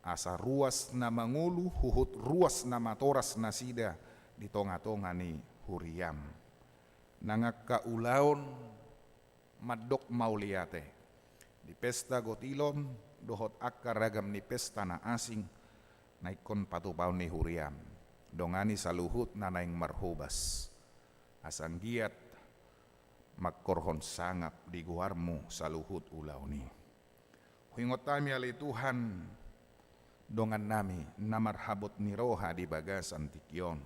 asa ruas na mangolu huhut ruas na matoras nasida di tongatonga ni huriaM. Nang angka ulaon mandok mauliate di pesta gotilon dohot angka ragam ni pesta na asing na ingkon patupaon ni huriaM, dongani saluhut na naeng marhobas, asa anggiat mangkorhon sangap di goarMu saluhut ulaon i. Huingot hami ale Tuhan, dongannami na marhabot ni roha di bagasan tingki on,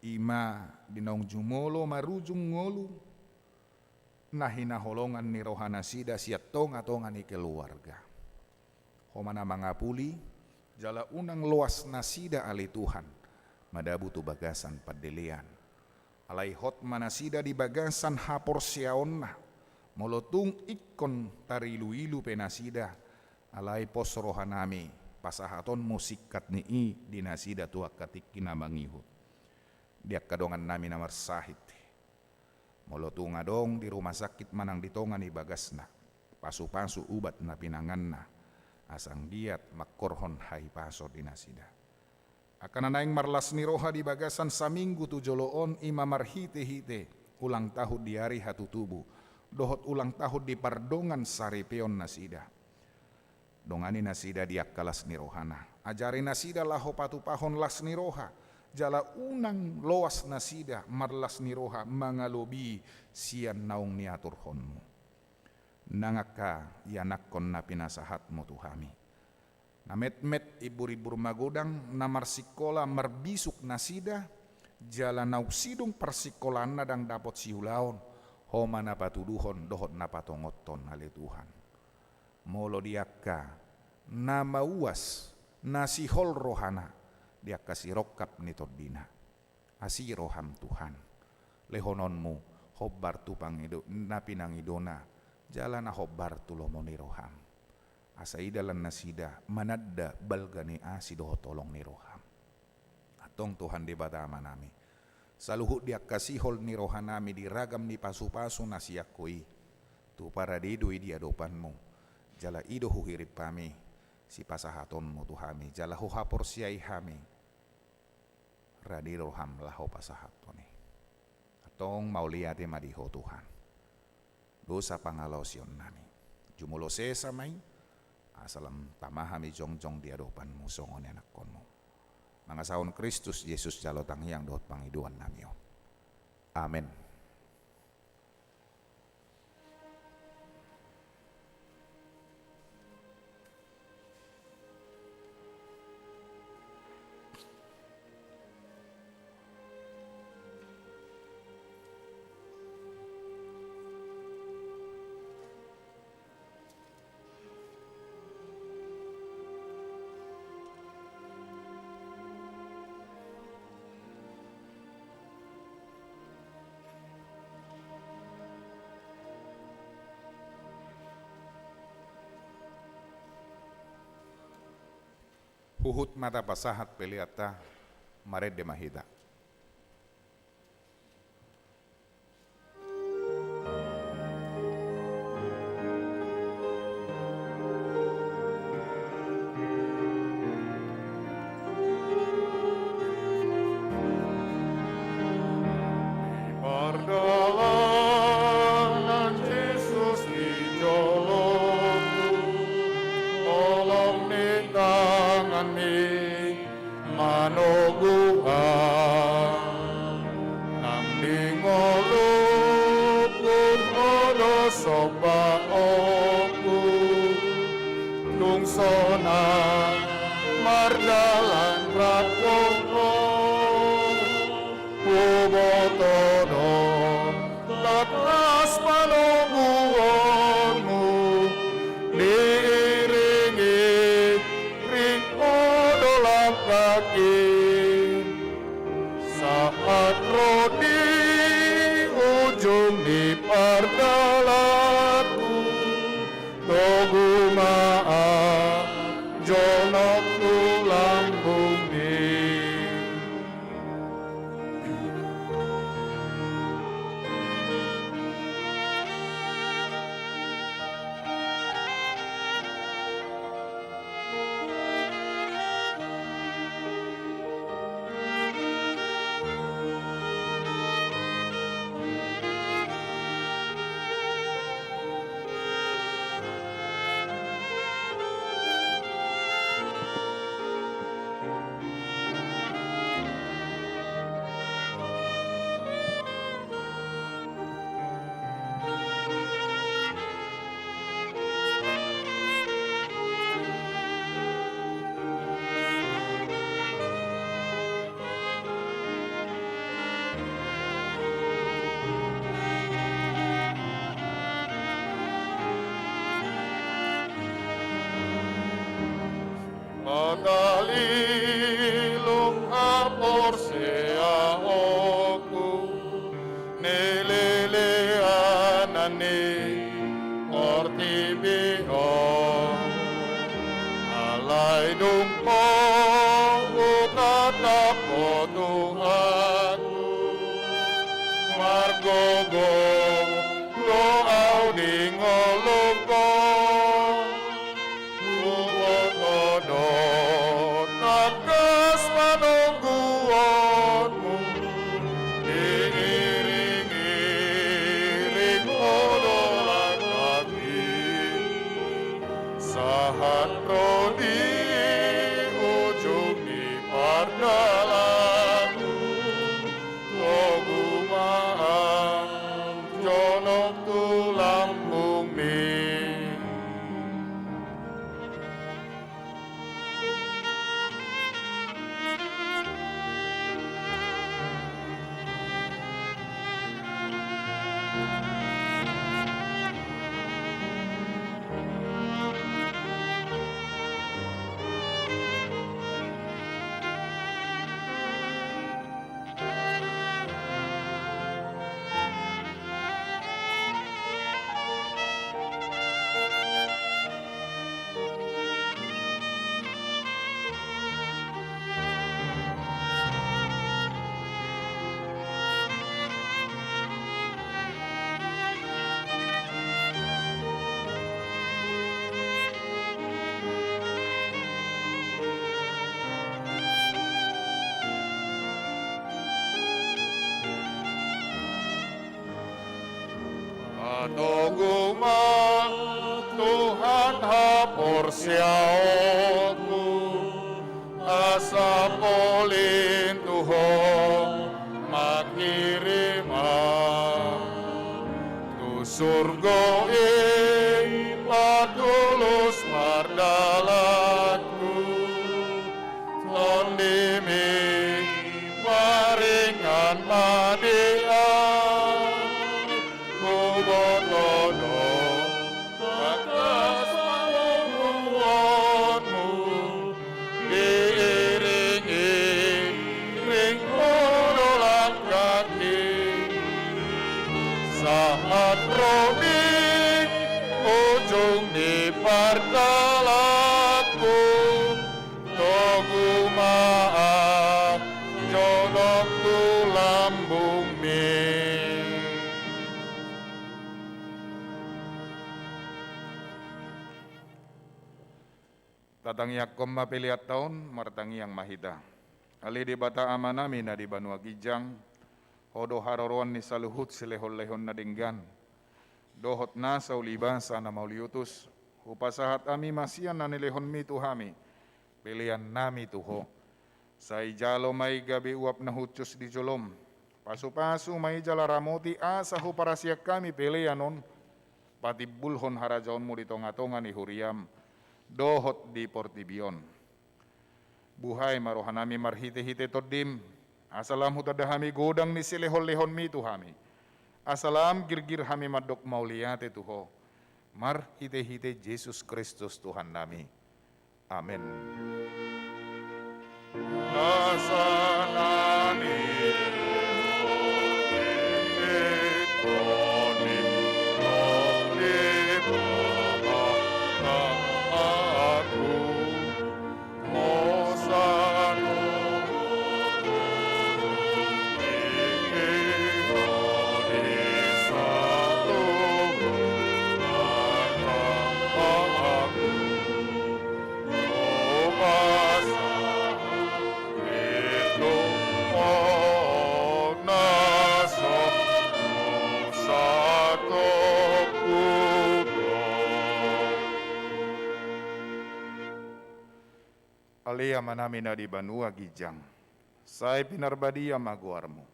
i ma di naung jumolo marujung ngolu na hinaholongan ni roha nasida sian tongatonga ni keluarga. Ho ma na mangapuli, jala unang loas nasida ale Tuhan madabu tu bagasan pandelean. Alai hot ma nasida di bagasan haporseaonna, molo tung ingkon tariluilu pe nasida, alai pos rohanami pasahatonMu singkat ni i di nasida tu angka tingki na mangihut. Di angka dongannami na marsahit, molo tung adong di rumah sakit manang di tonga ni bagasna, pasupasu ubat na pinanganna, asa anggiat mangkorhon hahipason di nasida. Angka na naeng marlas ni roha di bagasan saminggu tu jolo on, i ma marhitehite ulang tahun di ari hatutubu dohot ulang tahun di pardongan saripeon nasida. Dongani nasida di angka las ni rohana. Ajari nasida laho patupahon las ni roha, jala unang loas nasida marlas ni roha mangalobi sian naung niaturhonMu. Nang angka ianakkon na pinasahatMu tu hami, na metmet imburimbur magodang, na marsingkola marbisuk nasida, jala naung sidung parsinkolaanna ndang dapot siulaon, Ho ma na patuduhon dohot na patongothon ale Tuhan. Molo di angka na mauas, na sihol rohana di angka sirongkap ni tondina, asi rohaM Tuhan, lehononMu hombar tu pangido, na pinangidona, jala na hombar tu lomo ni rohaM, asa idalan nasida mananda balga ni asi dohot holong ni rohaM. Antong Tuhan Debata Amanami, saluhut di angka sihol ni rohanami di ragam ni pasupasu na sian Ho i, tu parade do i di adopanMu, jala i do huhirim hami sipasahatonMu tu hami, jala huhaporseai hami radi roham laho pasahathon i. Antong mauliate ma di Ho Tuhan. Dosa pangalaosionnami. Jumolo sesa ma i, asa lam tama hami jongjong di adopanmu songon ianakkonmu. Mangasahon Kristus Jesus jalo tangiang dohot pangidoannami on. Amen. Huhut ma tapasahat peleanta, marende ma hita. Di pardalanan Jesus di jolongku, holong ni tanganmi manogu ahu. Nang di ngolungku Ho do sombaonku, dung sonang mardalan rap dohot Ho. Huboto do tangkas panoguonmu, diiringiring Ho do langkangki. Sahat ro di ujung ni pardalananku, togu ma ahu jonok tu lambungmi. Patalilung haporseaonku, nilelean ni portibi on. Alai dung Ho hutatap Ho Tuhanku, margogo do ahu di ngolungku. Huboto do tangkas panongguonmu, diiringiring Ho do langkangki. Sahat ro di ujung ni pardalananku, togu ma ahu jonok tu lambungmi. Togu ma Tuhan haporseaonku, asa polin tu Ho manghirim ahu. Tu surgo i patulus mardalanku, TondiMi maringan ma di ahu. Huboto do tangkas panguhuonMu, diiringiring Ho do langkangki. Sahat ro di ujung ni pardalanku, togu ma ahu jonok tu lambungMi. Tatangiangkon ma peleanta on, martangiang ma hita. Ale Debata Amanami na di banua ginjang, Ho do haroroan ni saluhut silehonlehon na denggan dohot nasa ulibasa na mauliutus. Hupasahat hami ma sian na nilehonMi tu hami peleannami tu Ho. Sai jalo ma i gabe uap na hushus di jolom. Pasupasu ma i jala ramoti asa huparasian hami pelean on patimbulhon harajaonMu di tongatonga ni huriaM dohot di portibi on. Buhai ma rohanami marhitehite TondiM, asa lam hutanda hami godang ni silehonlehonMi tu hami, asa lam girgir hami mandok mauliate tu Ho, marhitehite Jesus Kristus Tuhannami. Amen. Nasa na nilehon ni TondiM, TondiM ma ahu. Ale Amanami na di banua ginjang, sai pinarbadia ma goarMu.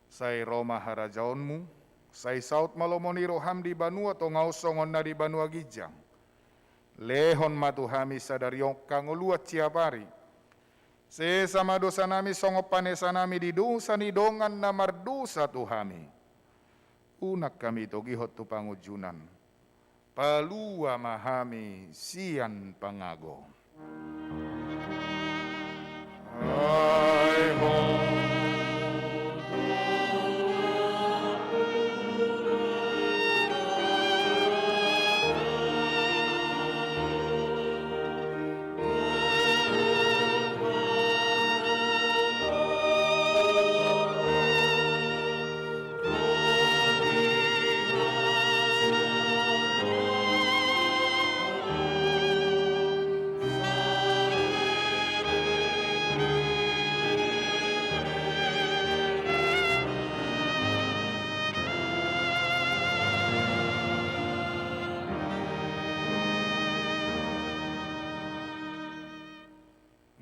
Sai ro ma harajaonMu. Sai saut ma lomo ni rohaM di banua tonga on songon na di banua ginjang. Lehon ma tu hami sadari on hangoluan siapari. Sesa ma dosanami songon panesanami di dosa ni dongan na mardosa tu hami. Unang hami togihon tu pangunjunan. Palua ma hami sian pangago. Ai ho.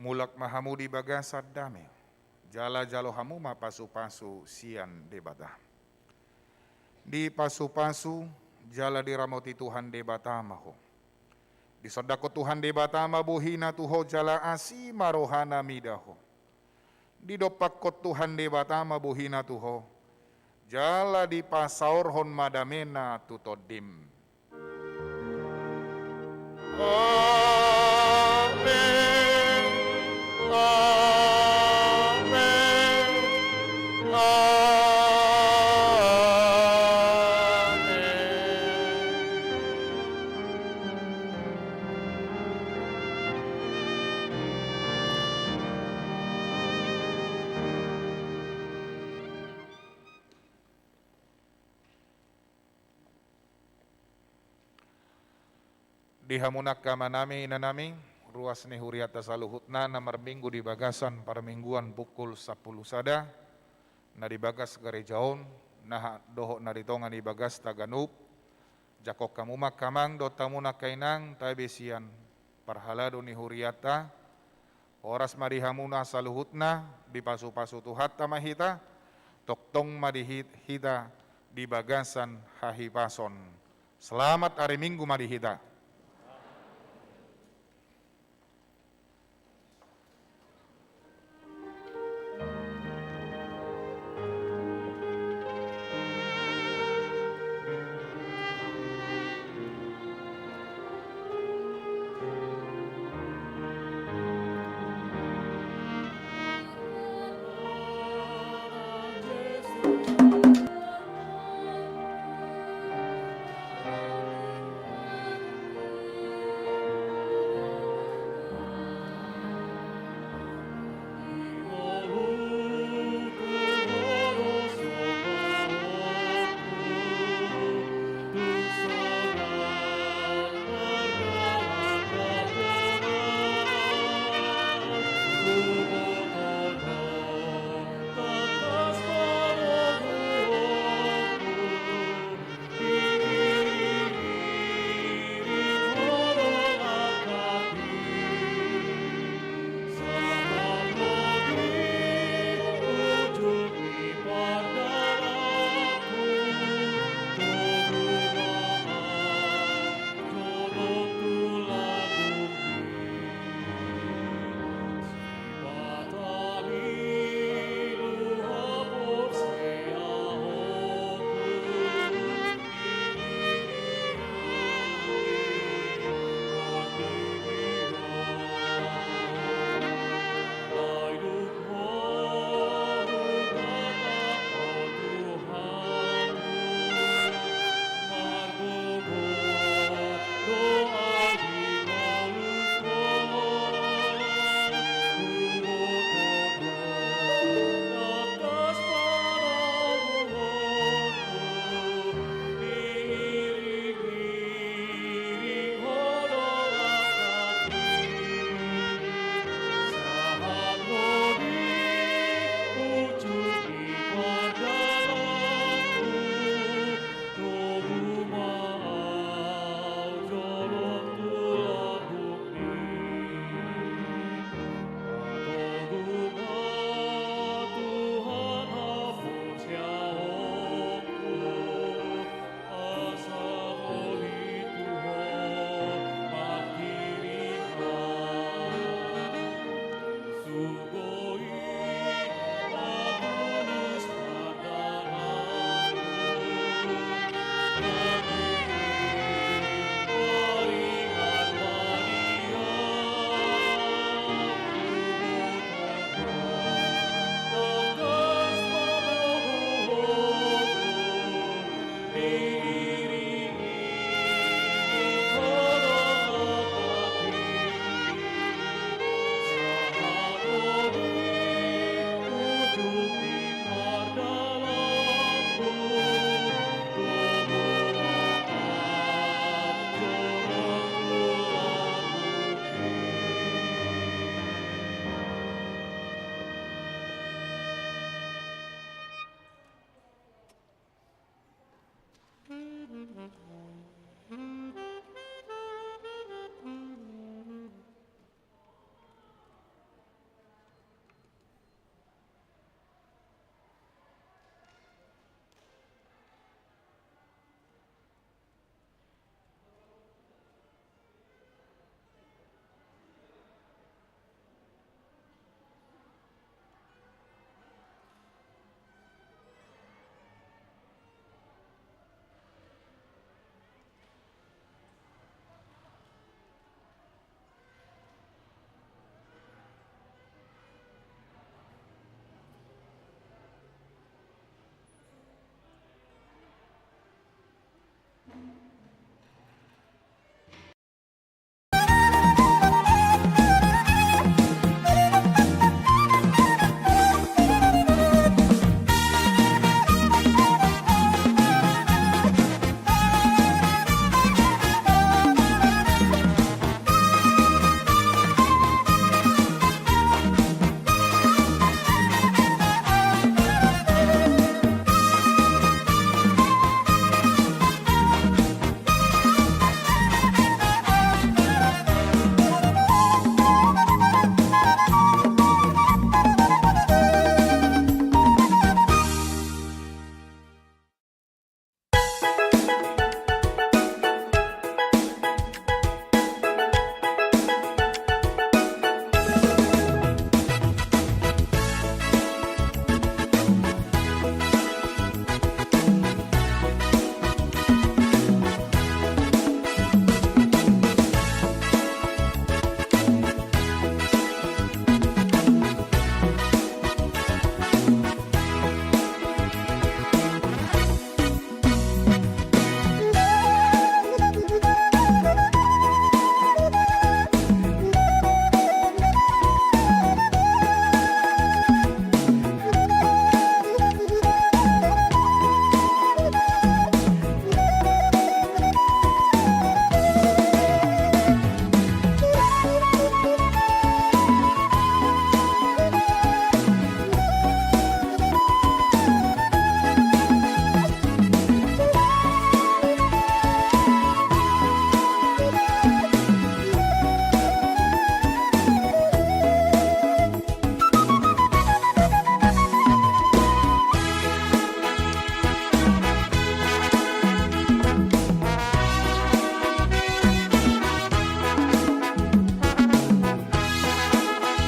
Mulak ma hamu di bagasan dame, jala jalo hamu ma pasupasu sian Debata. Dipasupasu jala diramoti Tuhan Debata ma ho. Disondangkon Tuhan Debata ma bohina tu ho jala asi ma rohana mida ho. Didompakkon Tuhan Debata ma bohina tu ho, jala dipasaorhon ma damena tu tondim. Amen. Amen. Amen. Di hamu angka amanami, inanami, ruas ni hurianta saluhutna na marminggu di bagasan parmingguan pukul sampulu sada, na di bagas gareja on, na ha-, dohot na di tonga ni bagasta ganup, Jangkon hamu ma angka amang dohot hamu na angka inang, tabe sian parhalado ni hurianta. Horas ma di hamuna saluhutna, dipasupasu Tuhanta ma hita, tongtong ma di hi-, hita di bagasan hahipason. Selamat hari Minggu ma di hita.